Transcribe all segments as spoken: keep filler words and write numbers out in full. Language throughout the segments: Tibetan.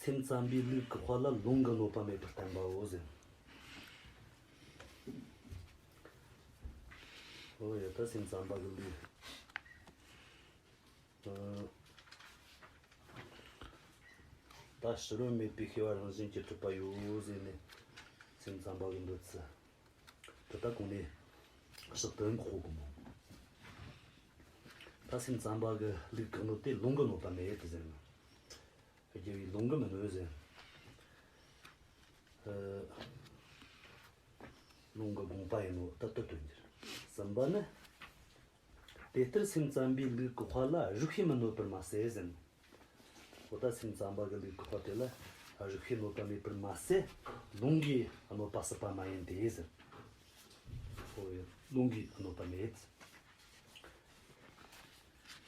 སེམས་ཙམ་པའི་ལུགས་ཀྱི་དཔལ་ལ་ལུང་གི་གནོད་པ་མེད་པར་བསྟན་པའོ་ཟེར། འོ་ཡ། ད་སེམས་ཙམ་པ་གི་ལུགས། ཨ། ད་ཕྱི་རོལ་མེད་པའི་ཤེས་པ་རང་བཞིན་གྱིས་གྲུབ་པ་ཡོད་ཟེར་ནས་སེམས་ཙམ་པ་གི་འདོད་ཚུལ། དེ་ད་གོང་ནས་ཕྱག་ཏུ་འགོག་གོ་མོ། ད་སེམས་ཙམ་པ་གི་ལུགས་གི་གནོད་དེ་ལུང་གི་གནོད་པ་མེད་དེ་ཟེར་ན། རྒྱལ་བའི་ལུང་གིས་མི་གནོད་ཟེར། ཨ། ལུང་གི་དགོངས་པ་ཡིན་ནོ་ད་དུ་དོན་གྱིར། གསུམ་པ་ནི། དེ་ལྟར་སེམས་ཙམ་པའི་ལུགས་ཀྱི་དཔལ་ལ་རིགས་པས་མི་གནོད་པར་མ་ཟད་ཟེར། འོ་ད་སེམས་ཙམ་པ་གི་ལུགས་ཀྱི་དཔལ་དེ་ལ་རིགས་པས་གནོད་པ་མེད་པར་མ་ཟད། ལུང་གིས་གནོད་པ་སྲིད་པ་མ་ཡིན་ཏེ་ཟེར། འོ་ཡ། ལུང་གིས་གནོད་པ་མེད།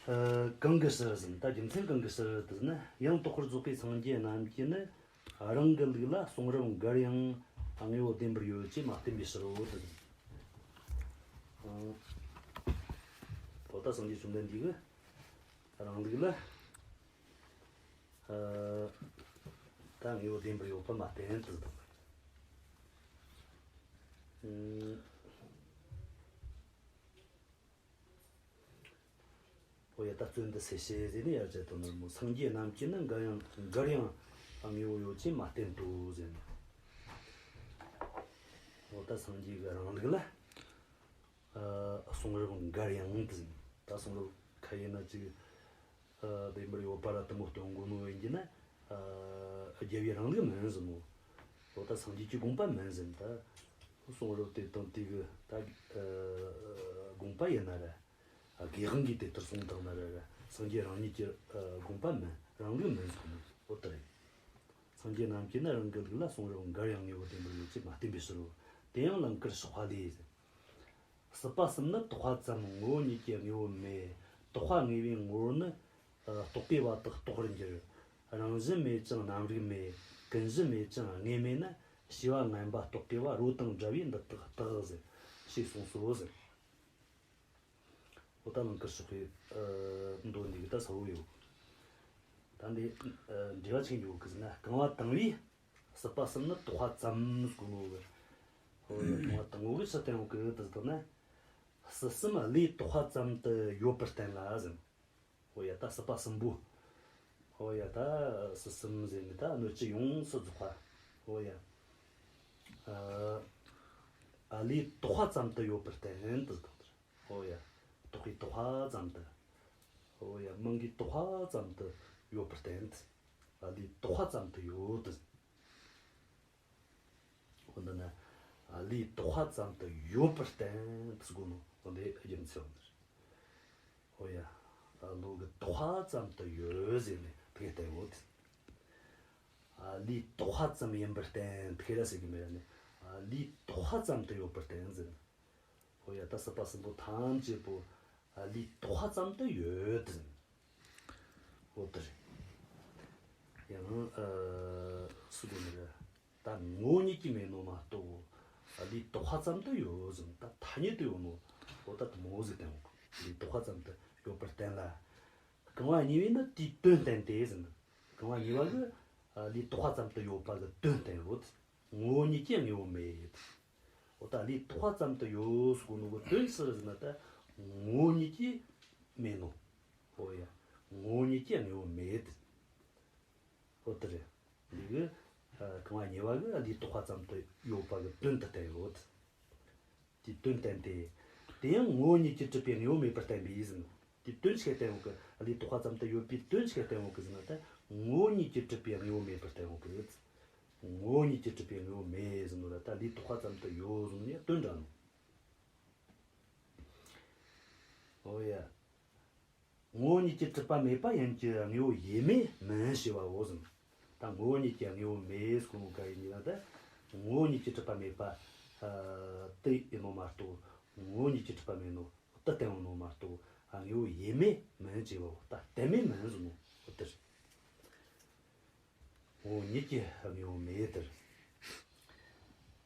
ཨ། གང་གི་ཕྱིར་ཟེར་ན། ད་རྒྱུ་མཚན་གང་གི་ཕྱིར་དེ་ན། ཡང་དག་པར་རྫོགས་པའི་སངས་རྒྱས་རྣམས་ཀྱིས་ནི་རང་གི་ལུགས་ལ་གསུང་རབ་འགར་ཡང་དངོས་པོ་བདེན་པར་ཡོད་ཅེས་མ་བསྟན་པའི་ཕྱིར་རོ། དེ་ཨ། འོ་ད་སངས་རྒྱས་བཅོམ་ལྡན་འདས་ཀྱིས་རང་ལུགས་ལ། ཨ། ད་དངོས་པོ་བདེན་པར་ཡོད་པ་མ་བསྟན་དུ་དང་། ཨ། འོ་ཡ། ད་བརྩོན་འདི་སེ་ཤེས་ཟེར་ནས་ཡར་བྱས་དོན་ནོར་མོ། སངས་རྒྱས་རྣམས་ཀྱིས་ནི་འགར་ཡང་འགར་ཡང་དངོས་པོ་ཡོད་ཅེས་མ་བསྟན་ཏོ་ཟེར་ནས། འོ་ད་སངས་རྒྱས་ཀྱི་རང་ལུགས་ལ། ཨ། གསུང་རབ་འགར་ཡང་དུ་ཟེར། ད་གསུང་རབ་ཁ་ཡིན་ན་ཅིག་ཨ། བདེན་པར་ཡོད་པ་ར་དུ་མོ་སྟོན་དགོས་ནོ་ཡིན་གྱི་ན། ཨ། རྒྱལ་བའི་རང་ལུགས་མིན་ཟེར་མོ། འོ་ད་སངས་རྒྱས་ཀྱི་དགོངས་པ་མིན་ཟེར། ད་གསུང་རབ་དེ་དང་དེ་གི་ད་ཨ་དགོངས་པ་ཡིན་ན་ར། ཨ། དགེ་དབང་གིས་དེ་ལྟར་གསུངས་བཏང་ན་ར་ར། སངས་རྒྱས་རང་ཉིད་ཀྱི་ཨ་དགོངས་པ་མིན། རང་ལུགས་མིན་ཟེར་མོ། འོ་ད་རེད། སངས་རྒྱས་རྣམས་ཀྱིས་ནི་རང་གི་ལུགས་ལ་གསུང་རབ་འགར་ཡང་དངོས་པོ་བདེན་པར་ཡོད་ཅེས་མ་བསྟན་པའི་ཕྱིར་རོ། དེ་ཡང་ལང་ཀར་གཤེགས་པ་ལས་ཟེར། སྲིད་པ་གསུམ་ནི་རྟོག་པ་ཙམ། ངོ་བོ་ཉིད་ཀྱི་དངོས་པོ་མེད། རྟོག་པ་ངེས་པའི་ངོ་བོར་ནི། ཨ། རྟོག་པས་པ་དག་རྟོགས་པར་འགྱུར། རང་བཞིན་མེད་ཅིང་རྣམ་རིག་མེད། ཀུན་གཞི་མེད་ཅིང་དངོས་མེད་ན། ཤེས་པ་ངན་པ་རྟོག་གེ་བ་རོ་དང་འདྲ་བས་འདི་དག་བརྟག་ཟེར། ཞེས་གསུངས་སོ་ཟེར། འོ་ད་ལང་ཀར་གཤེགས་པའི་ཨ་མདོ་འདི་གི་ད་ས་བོ་ཡོད། ད་འདི་ཨ་འགྲེལ་བ་ཆེན་པོ་གི་ཟེར་ན། རྐང་བ་དང་བོས། སྲིད་པ་གསུམ་ནི་རྟོག་པ་ཙམ་ཟེར་གོ་ནོ་གི། ཧོ་ཡ། རྐང་བ་དང་བོ་གི་ཕྱིར་བསྟན་འོག་གི་དེ་ཟེར་ན། སྲིད་གསུམ་བློས་རྟོག་པ་ཙམ་དུ་ཡོད་པར་བསྟན་ལ་ཟེར། ཧོ་ཡ། ད་སྲིད་པ་གསུམ་པོ། ཧོ་ཡ། ད་སྲིད་གསུམ་ཟེར་ནི་ད་སྣོད་བཅུད་ཡོངས་སུ་རྫོགས་པ། ཧོ་ཡ། ཨ། བློས་རྟོག་པ་ཙམ་དུ་ཡོད་པར་བསྟན་དུ་བཏང་། ཧོ་ཡ། རྟོག་པས་རྟོག་པ་ཙམ་དུ། ཧོ་ཡ། མིང་གིས་རྟོག་པ་ཙམ་དུ་ཡོད་པར་བསྟན། བློས་རྟོག་པ་ཙམ་དུ་ཡོད་དུ། འོ་འདི་ན་བློས་རྟོག་པ་ཙམ་དུ་ཡོད་པར་བསྟན་དུ་དགོས་ནོ། འོ་འདི་རྒྱུ་མཚན་འོ་འདིར། ཧོ་ཡ། བློ་གི་རྟོག་པ་ཙམ་དུ་ཡོད་ཟེར་ནས་དེ་བསྟན་ཡོད། བློས་རྟོག་པ་ཙམ་ཡིན་པར་བསྟན་དེ་ར་ཟེར་གི་མེད་ནི། བློས་རྟོག་པ་ཙམ་དུ་ཡོད་པར་བསྟན་ཟེར། ཧོ་ཡ། ད་སྲིད་པ་གསུམ་པོ་ཐམས་ཅད་པོ་བློས་རྟོག་པ་ཙམ་དུ་ཡོད་ཟེར། འོ་དེ་རེད། ཡང་ཨ་སུ་དགོས་ནི་རེད། ད་ངོ་བོ་ཉིད་ཀྱིས་མེད་ནོ་མ་གཏོགས། བློས་རྟོག་པ་ཙམ་དུ་ཡོད་ཟེར། ད་ཐ་སྙད་དུ་ཡོད་ནོ། འོ་ད་དུ་མོ་ཟིག་བསྟན་འོང་། བློས་རྟོག་པ་ཙམ་དུ་ཡོད་པར་བསྟན་ལ། རྐང་བ་གཉིས་པས་ནི་དེའི་དོན་བསྟན་ཏེ་ཟེར། རྐང་བ་གཉིས་པ་གིས་བློས་རྟོག་པ་ཙམ་དུ་ཡོད་པ་གི་དོན་བསྟན་ཡོད། ངོ་བོ་ཉིད་ཀྱི་དངོས་པོ་མེད། འོ་ད་བློས་རྟོག་པ་ཙམ་དུ་ཡོད་ཟེར་གོ་ནོ་གི་དོན་ཅི་ཟེར་ན། ད་ངོ་བོ་ཉིད་ཀྱིས་མེད་ནོ། འོ་ཡ། ངོ་བོ་ཉིད་ཀྱི་དངོས་པོ་མེད། འོ་དེ་རེད། འདི་གི་ཨ་རྐང་བ་གཉིས་པ་གིས་བློས་རྟོག་པ་ཙམ་དུ་ཡོད་པ་གི་དོན་དུ་བསྟན་ཡོད། དེའི་དོན་བསྟན་ཏེ། དེ་ཡང་ངོ་བོ་ཉིད་ཀྱིས་གྲུབ་པའི་དངོས་པོ་མེད་པར་བསྟན་པས་ཟེར། དེའི་དོན་ཆི་བསྟན་འོང་གི། བློས་རྟོག་པ་ཙམ་དུ་ཡོད་པའི་དོན་ཆི་བསྟན་འོང་གི་ཟེར་ན། ད་ངོ་བོ་ཉིད་ཀྱིས་གྲུབ་པའི་དངོས་པོ་མེད་པར་བསྟན་འོང་གི། ངོ་བོ་ཉིད་ཀྱིས་གྲུབ་པའི་དངོས་པོ་མེད་ཟེར་ནོ་ར། ད་བློས་རྟོག་པ་ཙམ་དུ་ཡོད་ཟེར་ནོ་ཡ་དོན་འདྲ་ནོ། འོ་ཡ། ངོ་བོ་ཉིད་ཀྱིས་གྲུབ་པ་མེད་པ་ཡིན་གྱི་དངོས་པོ་ཡེ་མེད་མིན་ཞེས་པའོ་ཟེར། ད་ངོ་བོ་ཉིད་ཀྱི་དངོས་པོ་མེད་ཟེར་གོ་ནོ་ག་ཡིན་ན། ད་ངོ་བོ་ཉིད་ཀྱིས་གྲུབ་པ་མེད་པ་ཨ་དེ་ཡིན་ནོ་མ་གཏོགས། ངོ་བོ་ཉིད་ཀྱིས་གྲུབ་པ་མེད་ནོ་དེ་བསྟན་འོང་ནོ་མ་གཏོགས། ཨ་དངོས་པོ་ཡེ་མེད་མིན་ཅེས་པའོ། ད་གཏན་མེད་མིན་ཟེར་ནོ་འོ་དེ་རེད། ངོ་བོ་ཉིད་ཀྱི་དངོས་པོ་མེད་དེ་རེད།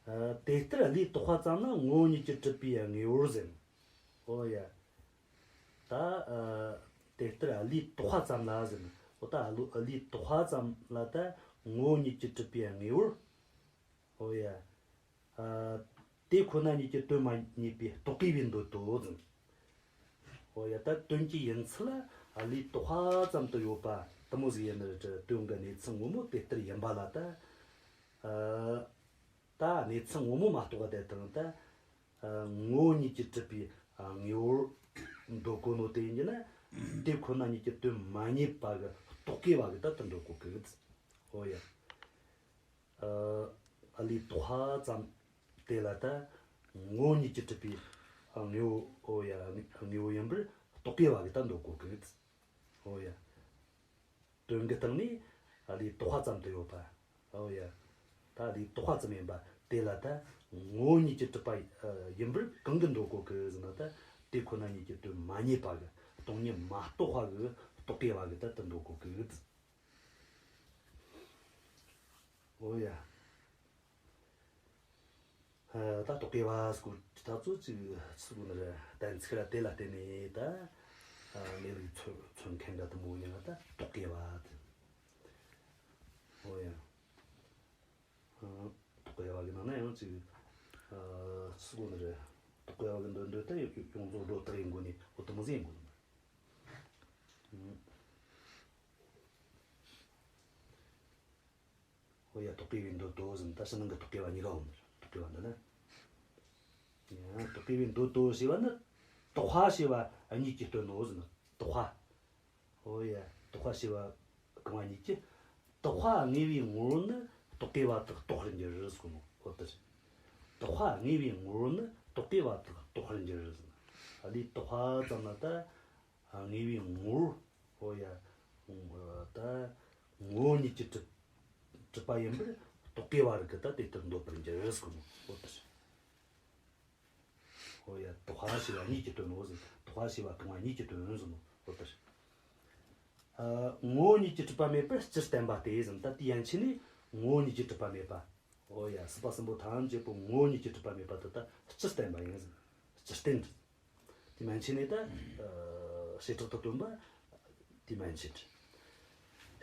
ཨ་དེ་ལྟར་བློས་རྟོག་པ་ཙམ་ལ་ངོ་བོ་ཉིད་ཀྱིས་གྲུབ་པའི་དངོས་པོར་ཟེར། འོ་ཡ། ད་ཨ་དེ་ལྟར་བློས་རྟོག་པ་ཙམ་ལ་ཟེར། འོ་ད་བློ་བློས་རྟོག་པ་ཙམ་ལ་ད་ ངོ་བོ་ཉིད་ཀྱིས་གྲུབ་པའི་དངོས་པོར། ཨོ་ཡ། ཨ། དེ་ཁོ་ན་ཉིད་ཀྱི་དོན་མ་རྙེད་པའི་རྟོག་གེ་བའི་འདོད་དོ་ཟེར། ཨོ་ཡ། ད་དོན་གྱི་ཡིན་ཚུལ་ལ་ལུས་རྟོགས་པ་ཙམ་དུ་ཡོད་པ་དེ་མོ་ཟིག་ཡིན་ནི་རེད། དོན་གྱི་གནས་ཚུལ་ངོ་མ་དེ་ལྟར་ཡིན་པ་ལ་ད། ཨ། ད་གནས་ཚུལ་ངོ་མ་མ་རྟོགས་པ་དེ་དང་ད། ཨ། ངོ་བོ་ཉིད་ཀྱིས་གྲུབ་པའི། ཨ། དངོས་པོར་འདོད་གོ་ནོ་དེ་ཡིན་གྱི་ན། དེ་ཁོ་ན་ཉིད་ཀྱི་དོན་མ་རྙེད་པ་གི་རྟོག་གེ་བ་གི་ད་དེ་འདོད་གོ་གི། ཨོ་ཡ། ཨ། ལུས་རྟོགས་པ་ཙམ་དེ་ལ་ད་ངོ་བོ་ཉིད་ཀྱིས་གྲུབ་པའི། ཨ། དངོས་པོ། ཨོ་ཡ། དངོས་པོ་ཡིན་པར་རྟོག་གེ་བ་གི་ད་འདོད་གོ་གི། ཨོ་ཡ། དོན་གྱི་སྟེང་ནས་ལུས་རྟོགས་པ་ཙམ་དུ་ཡོད་པ། ཨོ་ཡ། ད་ལུས་རྟོགས་པ་ཙམ་ཡིན་པ་དེ་ལ་ད་ངོ་བོ་ཉིད་ཀྱིས་གྲུབ་པ་ཡིན་པར་གང་གིས་འདོད་གོ་གི་ཟེར་ན། ད་དེ་ཁོ་ན་ཉིད་ཀྱི་དོན་མ་རྙེད་པ་གི། སྟོང་ཉིད་མ་རྟོགས་པ་གི་རྟོག་གེ་བ་གི་ད་དེ་འདོད་གོ་གི། ཨོ་ཡ། ཨ། ད་རྟོག་གེ་བ་ཟེར་གོ་ད་ཚོ་ཅིག་ཟེར་གོ་ནི་རེད། གཏན་ཚིགས་ར་དེ་ལ་བརྟེན་ནས་ད། ཨ། གནས་ལུགས་མཚོན་མཚོན་མཁན་འདྲ་དེ་མོ་ཡིན་ན་ད་རྟོག་གེ་བ་དེ། ཨོ་ཡ། ཨ། རྟོག་གེ་བ་གི་ནང་ན་ཡང་ཅིག་ཨ། ཟེར་གོ་ནི་རེད། རྟོག་གེ་བ་གི་འདོད་འདོད་ད་ཡོངས་རྫོགས་སྒྲོ་བཏགས་ཡིན་གོ་ནི། འོ་དེ་མོ་ཟིག་ཡིན་གོ་ནི་མ་རེད། ཨོ་ཡ། རྟོག་གེ་བའི་འདོད་དོ་ཟེར་ན་ད་ཕྱི་ནང་གི་རྟོག་གེ་བ་གཉིས་ཀ་འོང་ནི་རེད། རྟོག་གེ་བ་འདི་ན། ཡང་རྟོག་གེ་བའི་འདོད་དོ་ཞེས་པ་ནི་རྟོགས་པ་ཞེས་པ་གཉིས་ཀྱི་དོན་ནོ་ཟེར་ན། རྟོགས་པ། ཨོ་ཡ། རྟོགས་པ་ཞེས་པ་རྐང་བ་གཉིས་ཀྱི། རྟོགས་པ་དངོས་པོའི་ངོ་བོ་ནི་རྟོག་གེ་བ་དག་རྟོགས་པར་འགྱུར་ཟེར་གོ་ནོ། འོ་དེ་རེད། རྟོགས་པ་དངོས་པོའི་ངོ་བོ་ནི་རྟོག་གེ་བ་དག་རྟོགས་པར་འགྱུར་ཟེར་ན། ལུས་རྟོགས་པ་ཙམ་ལ་ད། ཨ། དངོས་པོའི་ངོ་བོར། ཨོ་ཡ། ད་ངོ་བོ་ཉིད་ཀྱིས་གྲུབ། གྲུབ་པ་ཡིན་པར་རྟོག་གེ་བ་རིགས་ཀྱིས་ད་དེ་ལྟར་འདོད་པར་འགྱུར་ཟེར་གོ་ནོ། འོ་དེ་རེད། ཨོ་ཡ། རྟོགས་པ་ཞེས་པ་གཉིས་ཀྱི་དོན་ནོ་ཟེར། རྟོགས་པ་ཞེས་པ་རྐང་བ་གཉིས་ཀྱི་དོན་ཟེར་ནོ། འོ་དེ་རེད། ཨ། ངོ་བོ་ཉིད་ཀྱིས་གྲུབ་པ་མེད་པར་སྤྱིར་བསྟན་པ་སྟེ་ཟེར། ད་དེའི་ཡན་ཆད་ནས་ངོ་བོ་ཉིད་ཀྱིས་གྲུབ་པ་མེད་པ། ཨོ་ཡ། སྲིད་པ་གསུམ་པོ་ཐམས་ཅད་པོ་ངོ་བོ་ཉིད་ཀྱིས་གྲུབ་པ་མེད་པ་དེ་ད་སྤྱིར་བསྟན་པ་ཡིན་ཟེར། སྤྱིར་བསྟན་རེད། དེ་མན་ཆད་ནས་ད། ཨ། བྱེ་བྲག་ཏུ་སྟོན་པ་དེ་མན་ཆད་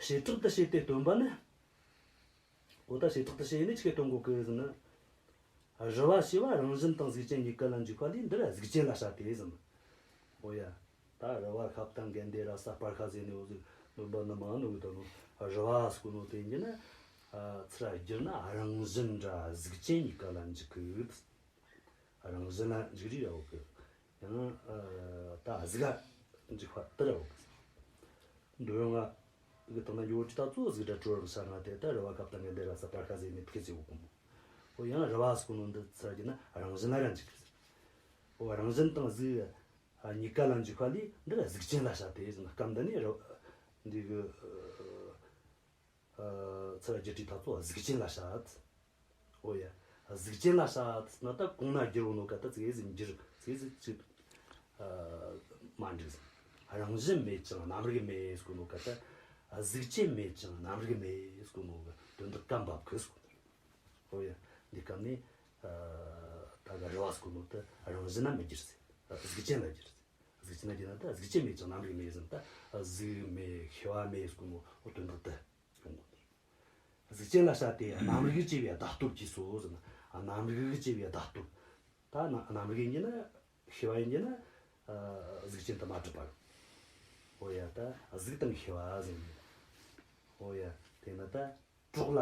རེད། བྱེ་བྲག་ཏུ་བྱས་ཏེ་སྟོན་པ་ནི། འོ་ད་བྱེ་བྲག་ཏུ་བྱས་ནས་ཆི་གེ་སྟོན་གོ་གི་ཟེར་ན། རུ་བ་ཞེས་པ་རང་བཞིན་དང་གཟུགས་ཅན་གཉིས་ཀ་ལ་འཇུག་པ་ལས་འདིར་གཟུགས་ཅན་ལ་བྱ་སྟེ་ཟེར། འོ་ཡ། ད་རུ་བ་ཤ་བཏགས་འགལ་འདས་ར་ས་སྤར་ཁ་ཟེར་ནས། འོ་ཟིག་ནོ་བ་ནི་མ་ནོ་གི་ད་ནོ། རུ་བ་ཟེར་གོ་ནོ་དེ་ཡིན་ན། ཨ། ཚུར་བསྒྱུར་ན་རང་བཞིན་ར་གཟུགས་ཅན་གཉིས་ཀ་ལ་འཇུག་གི། རང་བཞིན་ལ་འཇུག་རིགས་ར་འོ་གི། ཡང་། ཨ། ད་གཟུགས་ལ་འཇུག་པ་དེ་ར་འོ་གི། འདོད་ཡོན་ལྔ་གི་སྟེང་ན་འགྱོ་ཅི་ད་གཙོ་གཟུགས་སྒྲ་དྲི་རོ་རེག་བྱ་ལྔ་དེ་ད་རུ་བ་ཤ་བཏགས་འགལ་འདས་ར་ས་སྤར་ཁ་ཟེར་ནས་ཕུད་ཟེར་གོ་གོ་མོ། འོ་ཡང་རུ་བ་ཟེར་གོ་ནོ་འདི་ཚུར་བསྒྱུར་ན་རང་བཞིན་ལ་ར་འཇུག་གི། འོ་རང་བཞིན་དང་གཟུགས་གཉིས་ཀ་ལ་འཇུག་པ་ལས་འདིར་གཟུགས་ཅན་ལ་བྱ་སྟེ་ཟེར་ན། སྐབས་འདི་ནས་རུ། འདི་གི། ཨ། ཚུར་བསྒྱུར་དུས་ད་གཙོ་གཟུགས་ཅན་ལ་བྱ། འོ་ཡ། གཟུགས་ཅན་ལ་བྱ་ཟེར་ན་ད་གོང་ན་བསྒྱུར་ཡོད་ནོ་ག་ད་ཙིག་གེ་ཟིག་འགྱུར། ཙིག་གེ་ཟིག་ཅིག་ཨ། མ་འགྲིག་ཟེར། རང་བཞིན་མེད་ཅིང་རྣམ་རིག་མེད་ཟེར་གོ་ནོ་ག་ད། གཟུགས་ཅན་མེད་ཅིང་རྣམ་རིག་མེད་ཟེར་གོ་ནོ་གི་དོན་དག་ག་འབབ་གི་ཟེར་གོ་ནོ། འོ་ཡ། འདི་སྐབས་ནས། ཨ། ད་ག་རུ་བ་ཟེར་གོ་ནོ་ད་རང་བཞིན་ན་མི་འགྱུར་ཟེར། གཟུགས་ཅན་ལ་འགྱུར་ཟེར། གཟུགས་ཅན་ལ་འགྱུར་ན་ད་གཟུགས་ཅན་མེད་ཅིང་རྣམ་རིག་མེད་ཟེར་ན་ད་གཟུགས་མེད་ཤེས་པ་མེད་ཟེར་གོ་ནོ། འོ་དོན་དག་ད། ཡོང་གོ་ནི། གཟུགས་ཅན་ལ་བྱ་སྟེ་རྣམ་རིག་ཅེས་པའི་བརྡ་སྟོབས་ཀྱིས་སོ་ཟེར་ན། རྣམ་རིག་ཅེས་པའི་བརྡ་སྟོབས། ད་རྣམ་རྣམ་རིག་ཡིན་གྱི་ན། ཤེས་པ་ཡིན་གྱི་ན། ཨ། གཟུགས་ཅན་དུ་མ་གྲུབ་པར། འོ་ཡ། ད་གཟུགས་དང་ཤེས་པ་ཟེར་ནས། འོ་ཡ། དེས་ན་ད་གྲོགས་ལ་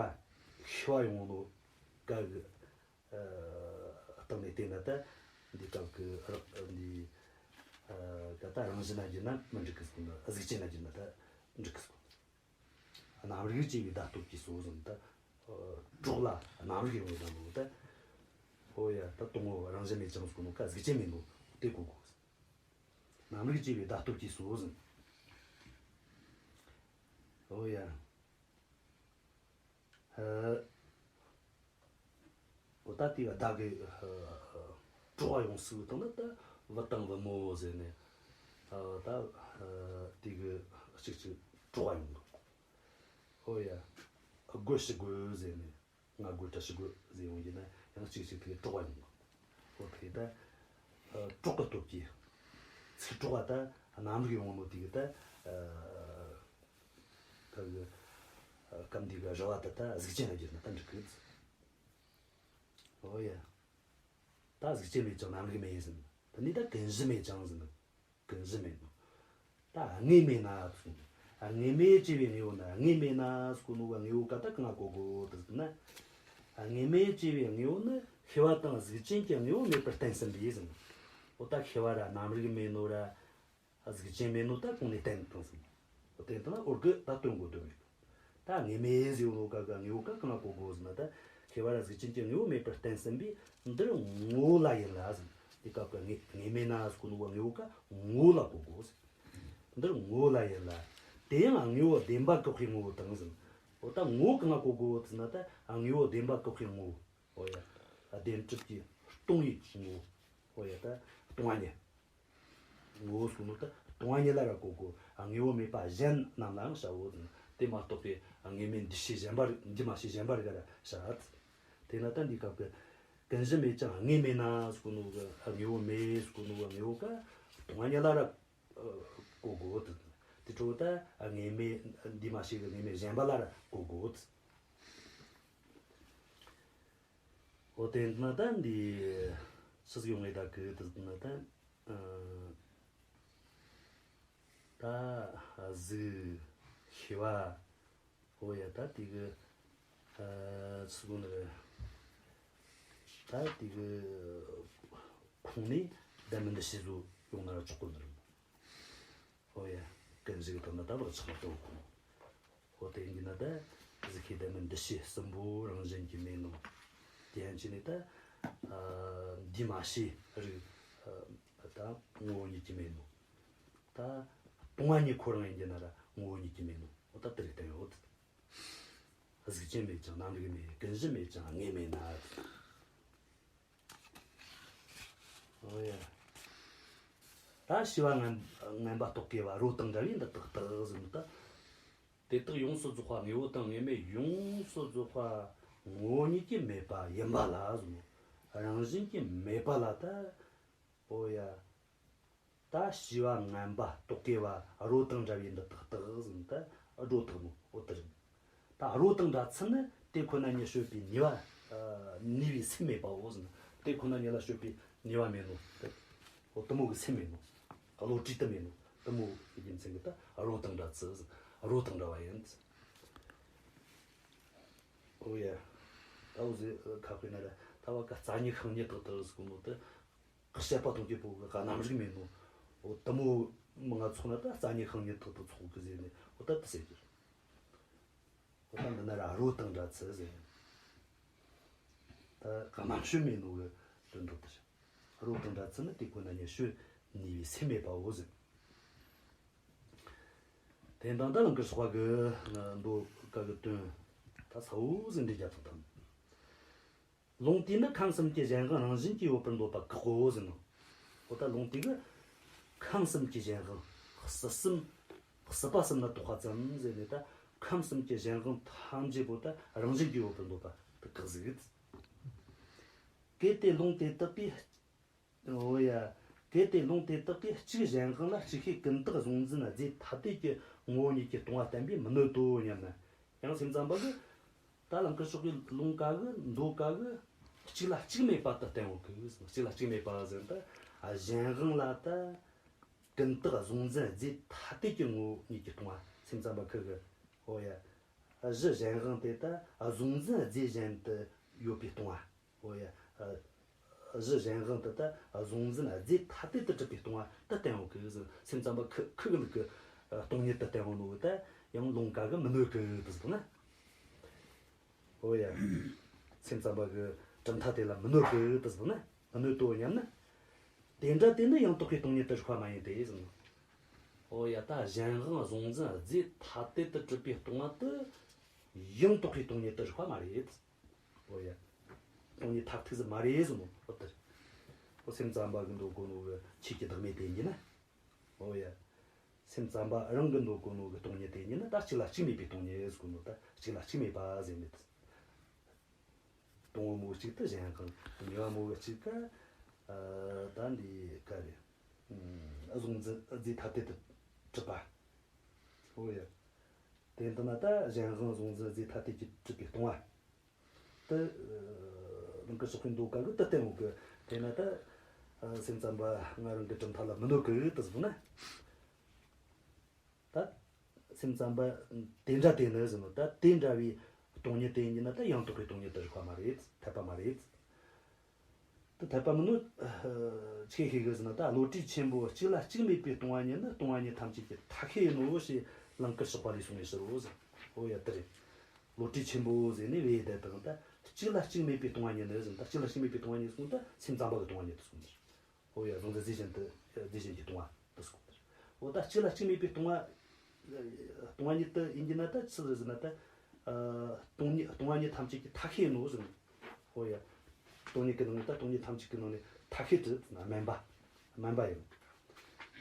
ཤེས་པ་ཡོང་ནོ་ག་གི། ཨ། སྟེང་ནས་བལྟས་ན་ད་འདི་སྐབས་ཀྱི་རག་འདི། ཨ། ག་ད་རང་བཞིན་ལ་བསྒྱུར་ན་མི་འགྲིག་གི་ཟེར་གོ་ནོ། གཟུགས་ཅན་ལ་བསྒྱུར་ན་ད་འགྲིག་གི་ཟེར་གོ་ནོ། རྣམ་རིག་ཅེས་པའི་བརྡ་སྟོབས་ཀྱིས་སོ་ཟེར་ན་ད། ཨ། གྲོགས་ལ་རྣམ་རིག་ཡོང་བའི་བརྡ་ནོ་ད། འོ་ཡ། ད་དང་པོ་རང་བཞིན་མེད་ཅིང་ཟེར་གོ་ནོ་ག་གཟུགས་ཅན་མེད་ནོ་དེ་གོ་དགོས། རྣམ་རིག་ཅེས་པའི་བརྡ་སྟོབས་ཀྱིས་སོ་ཟེར་ན། འོ་ཡ། ཨ། འོ་ད་དེ་བདག་གི། ཨ། གྲོགས་པ་ཡོང་སྲིད་དང་ན་ད་བུ་དང་བུ་མོ་ཟེར་ནས། ཨ། ད། ཨ། དེ་གི་གཅིག་གཅིག་གྲོགས་པ་ཡོང་གི། ཨོ་ཡ། རྒོད་ཕྱི་རྒོད་ཟེར་ནས། ང་རྒོད་དྲ་ཕྱི་རྒོད་ཟེར་ཡོང་གི་ན་ཡང་གཅིག་གཅིག་དེ་གྲོགས་པ་ཡོང་གི། ཨོ་དེ་ད། ཨ། གྲོགས་ཀྱི་སྟོབས་ཀྱིས། ཚིག་གྲོགས་པ་ད་རྣམ་རིག་ཡོང་ནོ་དེ་གི་ད། ཨ། ད་གི། སྐབས་འདི་གི་ར་བ་དེ་ད་གཟུགས་ཅན་ལ་བསྒྱུར་ན་ད་འགྲིག་གི། འོ་ཡ། ད་གཟུགས་ཅན་མེད་ཅིང་རྣམ་རིག་མེད་ཟེར། དེ་ནས་ད་ཀུན་གཞི་མེད་ཅིང་ཟེར། ཀུན་གཞི་མེད་ནོ། ད་དངོས་མེད་ན་ཟེར། དངོས་མེད་ཅེས་པའི་དངོས་པོ་ནི། དངོས་མེད་ན་ཟེར་གོ་ནོ་གི་དངོས་པོ་ག་ད་གང་ལ་གོ་དགོས་དེ་ཟེར་ན། དངོས་མེད་ཅེས་པའི་དངོས་པོ་ནི་ཤེས་པ་དང་གཟུགས་ཅན་གྱི་དངོས་པོ་མེད་པར་བསྟན་ཟིན་པས་ཟེར། འོ་ད་ཤེས་པ་ར་རྣམ་རིག་མེད་ནོ་ར། གཟུགས་ཅན་མེད་ནོ་ད་གོང་ནས་བསྟན་བཏང་ཟིན། འོ་དེ་ལྟ་ན་འོ་གི་ད་སྟོན་དགོས་དོན་མེད། ད་དངོས་མེད་ཟེར་ནོ་ག་གི་དངོས་པོ་ག་གང་ལ་གོ་དགོས་ཟེར་ན། ད་ཤེས་པ་ར་གཟུགས་ཅན་གྱི་དངོས་པོ་མེད་པར་བསྟན་ཟིན་པས་འདིར་ངོ་བོ་ལ་ཡིན་ལ་ཟེར། དེ་སྐབས་ཀྱི་དངོས་དངོས་མེད་ན་ཟེར་གོ་ནོ་གི་དངོས་པོ་ག་ངོ་བོ་ལ་གོ་དགོས་ཟེར། འདིར་ངོ་བོ་ལ་ཡིན་ལ། དེ་ཡང་དངོས་པོ་བདེན་པ་བཀག་པའི་ངོ་བོ་དང་ཟེར། འོ་ད་ངོ་བོ་གང་ལ་གོ་དགོས་ཟེར་ན། ད་དངོས་པོ་བདེན་པ་བཀག་པའི་ངོ་བོ། འོ་ཡ། བདེན་གྲུབ་ཀྱིས་སྟོང་པའི་ངོ་བོ། འོ་ཡ། ད་སྟོང་པ་ཉིད། ངོ་བོ་ཟེར་ནོ་ད་སྟོང་པ་ཉིད་ལ་ར་གོ་དགོས། དངོས་པོ་མེད་པ་གཞན་རྣམས་ལའང་བྱའོ་ཟེར། དེ་མ་གཏོགས་པའི་དངོས་མེད་འདུས་བྱས་གཞན་པ་རིགས། འདུས་མ་བྱས་གཞན་པ་རིགས་ལ་ར་བྱ། དེས་ན་ད་འདི་སྐབས་ཀྱི་ཀུན་གཞི་མེད་ཅིང་དངོས་མེད་ན་ཟེར་གོ་ནོ་གི་དངོས་པོ་མེད་ཟེར་གོ་ནོ་གི་དངོས་པོ་ག་སྟོང་པ་ཉིད་ལ་ར་གོ་དགོས་ཏེ། དེ་འཕྲོ་ད་དངོས་མེད་འདུས་མ་བྱས་ཀྱི་དངོས་མེད་གཞན་པ་ལ་ར་གོ་དགོས་ཏེ། འོ་དེ་ན་ད་འདི་ཕྱི་གཟུགས་ཡོང་ངེས་ད་གི་དེ་ན་ད་ཨ་ད་གཟུགས་ཤེས་པ། འོ་ཡ། ད་དེ་གི་ཨ་ཕྱི་གཟུགས་ནི་ད་དེ་གི་ཁོང་ནས་ལྡན་མིན་འདུ་བྱེད་བཟོ་ཡོང་ན་ར་ཆོག་གོ་ནི་རེད། འོ་ཡ། ཀུན་གཞི་གི་དོན་ལ་ད་བག་ཆགས་མི་གཏོང་གོ། འོ་དེ་ཡིན་ན་ད་གཟུགས་ཤེས་ལྡན་མིན་འདུ་བྱེད་གསུམ་པོ་རང་བཞིན་གྱིས་མེད་ནོ། དེ་ཡན་ཆད་ནས་ད་ཨ་འདུས་མ་བྱས་རིགས་ཨ་ད་ངོ་བོ་ཉིད་ཀྱིས་མེད་ནོ། ད་སྟོང་པ་ཉིད་ཁོ་རང་ཡིན་གྱི་ན་ར་ངོ་བོ་ཉིད་ཀྱིས་མེད་ནོ། འོ་ད་དེ་རིགས་བསྟན་ཡོད། གཟུགས་ཅན་མེད་ཅིང་རྣམ་རིག་མེད། ཀུན་གཞི་མེད་ཅིང་དངོས་མེད་ན། ཨོ་ཡ། ད་ཤེས་པ་ངན་ངན་པ་རྟོག་གེ་བ་རོ་དང་འདྲ་བའི་འདི་དག་དག་ཟེར་ནོ་ད། དེ་དག་ཡོངས་སུ་རྫོགས་པ་དངོས་པོ་དང་དངོས་མེད་ཡོངས་སུ་རྫོགས་པ་ངོ་བོ་ཉིད་ཀྱིས་མེད་པ་ཡིན་པ་ལ་ཟེར་ནོ། རང་བཞིན་གྱིས་མེད་པ་ལ་ད། ཨོ་ཡ། ད་ཤེས་པ་ངན་པ་རྟོག་གེ་བ་རོ་དང་འདྲ་བའི་འདི་དག་དག་ཟེར་ནོ་ད་སྒྲོ་བཏགས་ནོ། འོ་དེ་རེད། ད་རོ་དང་འདྲ་ཚུལ་ནི་དེ་ཁོ་ན་ཉིད་དཔྱོད་པའི་ནུས་པ། ནུས་པའི་སེམས་མེད་པའོ་ཟེར། དེ་ཁོ་ན་ཉིད་ལ་དཔྱོད་པའི་ནུས་པ་མེད་ནོ། འོ་དེ་མོ་གི་སེམས་མེད་ནོ། བློ་གྲོས་དེ་མེད་ནོ། དེ་མོ་གི་རྒྱུ་མཚན་གྱིས་ད་རོ་དང་འདྲ་ཚུལ་ཟེར། རོ་དང་འདྲ་བ་ཡིན། ཨོ་ཡ། ད་འོ་ཟེར་ཁ་དཔེ་ན་ར་ད་བ་ཀ་རྩ་ཉིད་ཤིང་ཉིད་དག་དག་ཟེར་གོ་ནོ་ད། བཤད་པ་གཏོང་རྒྱུ་པོ་གི་རྣམ་རིག་མེད་ནོ། འོ་དེ་མོ་མི་ང་ཚོ་ན་ད་རྩ་ཉིད་ཤིང་ཉིད་དག་དག་ཚོགས་གི་ཟེར་ནས་འོ་ད་དེ་ཟེར་གི། འོ་ད་འདི་ན་ར་རོ་དང་འདྲ་ཚུལ་ཟེར། ད་རྣམ་དཔྱོད་མེད་ནོ་གི་དོན་དག་དེ་རེད། རོ་དང་འདྲ་ཚུལ་ནི་དེ་ཁོ་ན་ཉིད་དཔྱོད་ནུས་པའི་སེམས་མེད་པའོ་ཟེར། དེ་དང་ད་རང་གི་སོགས་པ་གི་མདོ་ཀ་གི་དོན་ད་ཚ་བོ་ཟིག་འདྲི་རྒྱབ་ཐུབ་དང་། ལུང་དེས་ནི་ཁམས་གསུམ་གྱི་གཞན་དབང་རང་བཞིན་གྱིས་ཡོད་པར་འདོད་པ་བཀག་གོ་ཟེར་ནོ། འོ་ད་ལུང་དེ་གིས་ཁམས་གསུམ་གྱི་གཞན་དབང་སྲིད་གསུམ་སྲིད་པ་གསུམ་ལ་གཏོགས་པ་ཙམ་ཟེར་ནས་ད་ཁམས་གསུམ་གྱི་གཞན་དབང་ཐམས་ཅད་པོ་ད་རང་བཞིན་གྱིས་ཡོད་པར་འདོད་པ་དེ་བཀག་ཟིག། གལ་ཏེ་ལུང་དེ་དག་གིས། འོ་ཡ། གལ་ཏེ་ལུང་དེ་དག་གིས་གཅིག་གཞན་དབང་ལ་གཅིག་ཤེས་ཀུན་བཏགས་གཟུང་འཛིན་རྫས་ཐ་དད་ཀྱི་ངོ་བོ་ཉིད་ཀྱིས་སྟོང་པ་བསྟན་པས་མི་གནོད་དོ་སྙམ་ན། ཡང་སེམས་ཙམ་པ་གིས་ད་ལམ་ཁར་ཕྱོགས་ཀྱི་ལུང་ག་གི་མདོ་ག་གི་གཅིག་ལ་གཅིག་མེད་པ་དེ་བསྟན་ཡོད་གི། གཅིག་ལ་གཅིག་མེད་པ་ཟེར་ན་ད་གཞན་དབང་ལ་ད་ཀུན་བཏགས་གཟུང་འཛིན་རྫས་ཐ་དད་ཀྱི་ངོ་བོ་ཉིད་ཀྱིས་སྟོང་པ། སེམས་ཙམ་པ་ཁི་གི། འོ་ཡ། གཞི་གཞན་དབང་དེ་ད་གཟུང་འཛིན་རྫས་གཞན་དུ་ཡོད་པས་སྟོང་པ། འོ་ཡ། གཞི་གཞན་དབང་དེ་ད་གཟུང་འཛིན་རྫས་ཐ་དད་དུ་གྲུབ་པས་སྟོང་པ་དེ་བསྟན་ཡོད་གི་ཟེར། སེམས་ཙམ་པ་ཁི་ཁི་གི་ལུགས་ཀྱི་སྟོང་ཉིད་དུ་བསྟན་ཡོད་ནོ་ད་ཡང་ལུང་ག་གིས་མི་གནོད་གི་དེ་ཟེར་ན། འོ་ཡ། སེམས་ཙམ་པ་གི་གྲུབ་མཐའ་དེ་ལ་མི་གནོད་གི་དེ་ཟེར་ན། མི་གནོད་དོ་སྙམ་ན། དེ་འདྲ་དེ་ནི་ཡང་དག་པའི་སྟོང་ཉིད་དུ་རིགས་པ་མ་ཡིན་ཏེ་ཟེར་ན། འོ་ཡ། ད་གཞན་དབང་གཟུང་འཛིན་རྫས་ཐ་དད་དུ་གྲུབ་པས་སྟོང་པ་དེ་ཡང་དག་པའི་སྟོང་ཉིད་དུ་རིགས་པ་མ་རེད། འོ་ཡ། སྟོང་ཉིད་མཐར་ཐུག་ཟིག་མ་རེད་ཟེར་ནོ། འོ་དེ་རེད། འོ་སེམས་ཙམ་པ་གིས་འདོད་གོ་ནོ་གི་ཆོས་ཀྱི་བདག་མེད་དེ་ཡིན་ན། འོ་ཡ། སེམས་ཙམ་པ་རང་གིས་འདོད་གོ་ནོ་གི་སྟོང་ཉིད་དེ་ཡིན་ན་ད་གཅིག་ལ་གཅིག་མེད་པའི་སྟོང་ཉིད་ཟེར་གོ་ནོ་ད་གཅིག་ལ་གཅིག་མེད་པ་ཟེར་མེད། སྟོང་པ་མོ་གཅིག་ཏུ་གཞན་དབང་། གཉིས་པ་མོ་གི་གཅིག་ག་ཨ་ད་འདི་ག་རེད། ཨ་གཟུང་འཛིན་རྫས་ཐ་དད་དུ་གྲུབ་པ། འོ་ཡ། དེ་ལྟ་ན་ད་གཞན་དབང་གཟུང་འཛིན་རྫས་ཐ་དད་ཀྱིས་གྲུབ་པའི་སྟོང་པ། དེ་ལང་ཀར་ཕྱོགས་པས་མདོ་ག་གི་དེ་བསྟན་འོང་གི། དེས་ན་ད་སེམས་ཙམ་པ་ང་རང་གི་གྲུབ་མཐའ་ལ་མི་གནོད་གི་དེ་ཟེར་ན། ད་སེམས་ཙམ་པ་དེ་འདྲ་དེ་ནི་ཟེར་ན། ད་དེ་འདྲ་བའི་སྟོང་ཉིད་དེ་ཡིན་ན་ད་ཡང་དག་པའི་སྟོང་ཉིད་དུ་རིགས་པ་མ་རེད། འཐད་པ་མ་རེད། དེ་འཐད་པ་མིན་ནོ། ཆི་ཤེས་གི་ཟེར་ན། ད་བློ་གྲོས་ཆེན་པོ་གཅིག་ལ་གཅིག་མེད་པའི་སྟོང་པ་ཉིད་ནི་སྟོང་པ་ཉིད་ཐམས་ཅད་ཀྱི་མཐའ་ཤས་ཡིན་ནོ་ཞེས་ལང་ཀར་ཕྱོགས་པ་ལས་གསུངས་པའི་ཕྱིར་རོ་ཟེར། འོ་ཡ། དེ་རེད། བློ་གྲོས་ཆེན་པོ་ཟེར་ནས་བོད་ཡིག་དེ་དང་ད་གཅིག་ལ་གཅིག་མེད་པའི་སྟོང་པ་ཉིད་ནི་ཟེར། ད་གཅིག་ལ་གཅིག་མེད་པའི་སྟོང་པ་ཉིད་གསུངས། ད་སེམས་ཙམ་པ་གི་སྟོང་པ་ཉིད་དུ་གསུངས་ཟེར། འོ་ཡ། གཟུང་འཛིན་རྫས་གཞན་དུ། རྫས་གཞན་གྱིས་སྟོང་པ་དུ་གསུངས་ཟེར། འོ་ད་གཅིག་ལ་གཅིག་མེད་པའི་སྟོང་པ། སྟོང་པ་ཉིད་དུ་ཡིན་གྱི་ན་ད་ཆི་ཟེར་ཟེར་ན། ད་སྟོང་ཉིད། སྟོང་པ་ཉིད་ཐམས་ཅད་ཀྱི་མཐའ་ཤས་ཡིན་ནོ་ཟེར། འོ་ཡ། སྟོང་ཉིད་ཀྱི་ནང་ནས། ད་སྟོང་ཉིད་ཐམས་ཅད་ཀྱི་ནང་ནས་མཐའ་ཤས་དེ་དམན་པ། དམན་པ་ཡིན།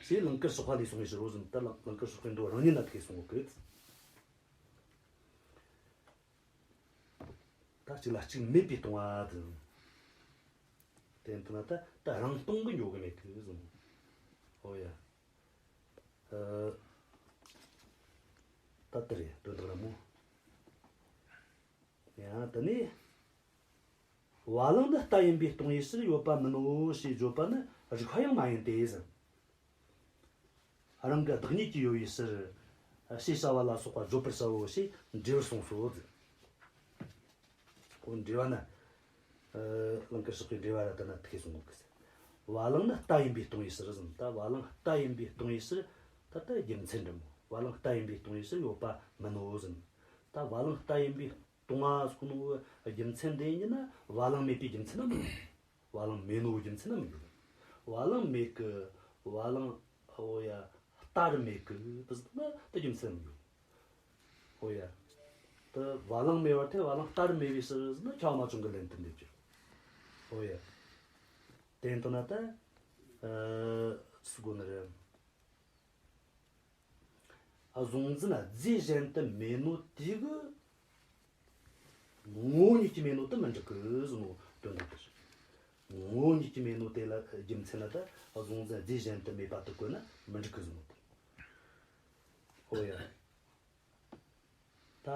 ཞེས་ལང་ཀར་ཕྱོགས་པ་ལས་གསུངས་པའི་ཕྱིར་རོ་ཟེར། ད་ལང་ཀར་ཕྱོགས་པའི་མདོ་རང་ཉིད་ན་དེ་གསུངས་ཡོད་གི། ད་གཅིག་ལ་གཅིག་མེད་པའི་སྟོང་པ་དེ། དེ་ལྟ་ན་ད་ད་རང་སྟོང་གི་འགྱོ་གི་མེད་གི་ཟེར། འོ་ཡ། ཨ། ད་དེ་རེད། དོན་དག་ར་མོ། ཡང་དེ་ནས། བ་ལང་ནི་རྟ་ཡིན་པས་སྟོང་པའི་ཕྱིར་ཡོད་པ་མིན་ནོ་ཞེས་བརྗོད་པ་ནི་རིགས་པ་ཡང་མ་ཡིན་ཏེ་ཟེར། རང་གི་བདག་ཉིད་ཀྱིས་ཡོད་པའི་ཕྱིར། ཞེས་བྱ་བ་ལ་སོགས་པ་བརྗོད་པར་བྱའོ་ཞེས་འགྲེལ་བར་གསུངས་སོ་ཟེར། འོ་འགྲེལ་བ་ན། ཨ། ལང་ཀར་ཕྱོགས་པའི་འགྲེལ་བ་ར་ད་ན་དེ་གསུངས་ཡོད་གི་ཟེར། བ་ལང་ནི་རྟ་ཡིན་པས་སྟོང་པའི་ཕྱིར་ཟེར། ད་བ་ལང་རྟ་ཡིན་པས་སྟོང་པའི་ཕྱིར། ད་ལྟ་རྒྱུ་མཚན་འདྲ་མོ། བ་ལང་རྟ་ཡིན་པས་སྟོང་པའི་ཕྱིར་ཡོད་པ་མིན་ནོ་ཟེར། ད་བ་ལང་རྟ་ཡིན་པས་སྟོང་པ་ཟེར་གོ་ནོ་རྒྱུ་མཚན་དེ་ཡིན་ན་བ་ལང་མེད་པའི་རྒྱུ་མཚན་ན་མི་འགྱུར། བ་ལང་མེད་ནོ་རྒྱུ་མཚན་ན་མི་འགྱུར། བ་ལང་མེད་གི། བ་ལང་། འོ་ཡ། རྟ་རུ་མེད་གི་དེ་ཟེར་ན་དེ་རྒྱུ་མཚན་ན་མི་འགྱུར། འོ་ཡ། དེ་བ་ལང་མེད་པར་ཐལ། བ་ལང་རྟ་རུ་མེད་པའི་ཕྱིར་ཟེར་ན་ཁྱབ་པ་མ་བྱུང་གི་ལན་དུ་འདེབས་རྒྱུ། འོ་ཡ། དེ་ལྟ་ན་ད། ཨ། ཟེར་གོ་ནི་རེད། གཟུང་འཛིན་རྫས་གཞན་དུ་མེད་ནོ་དེ་གི་ངོ་བོ་ཉིད་ཀྱིས་མེད་ནོ་དེ་མི་འགྲིག་གི་ཟེར་ནོ་དོན་དག་དེ་རེད། ངོ་བོ་ཉིད་ཀྱིས་མེད་ནོ་དེ་ལ་རྒྱུ་མཚན་ལ་ད་གཟུང་འཛིན་རྫས་གཞན་དུ་མེད་པ་དེ་བཀོད་ན་མི་འགྲིག་གི་ཟེར་ནོ་དེ། ཨོ་ཡ། ད་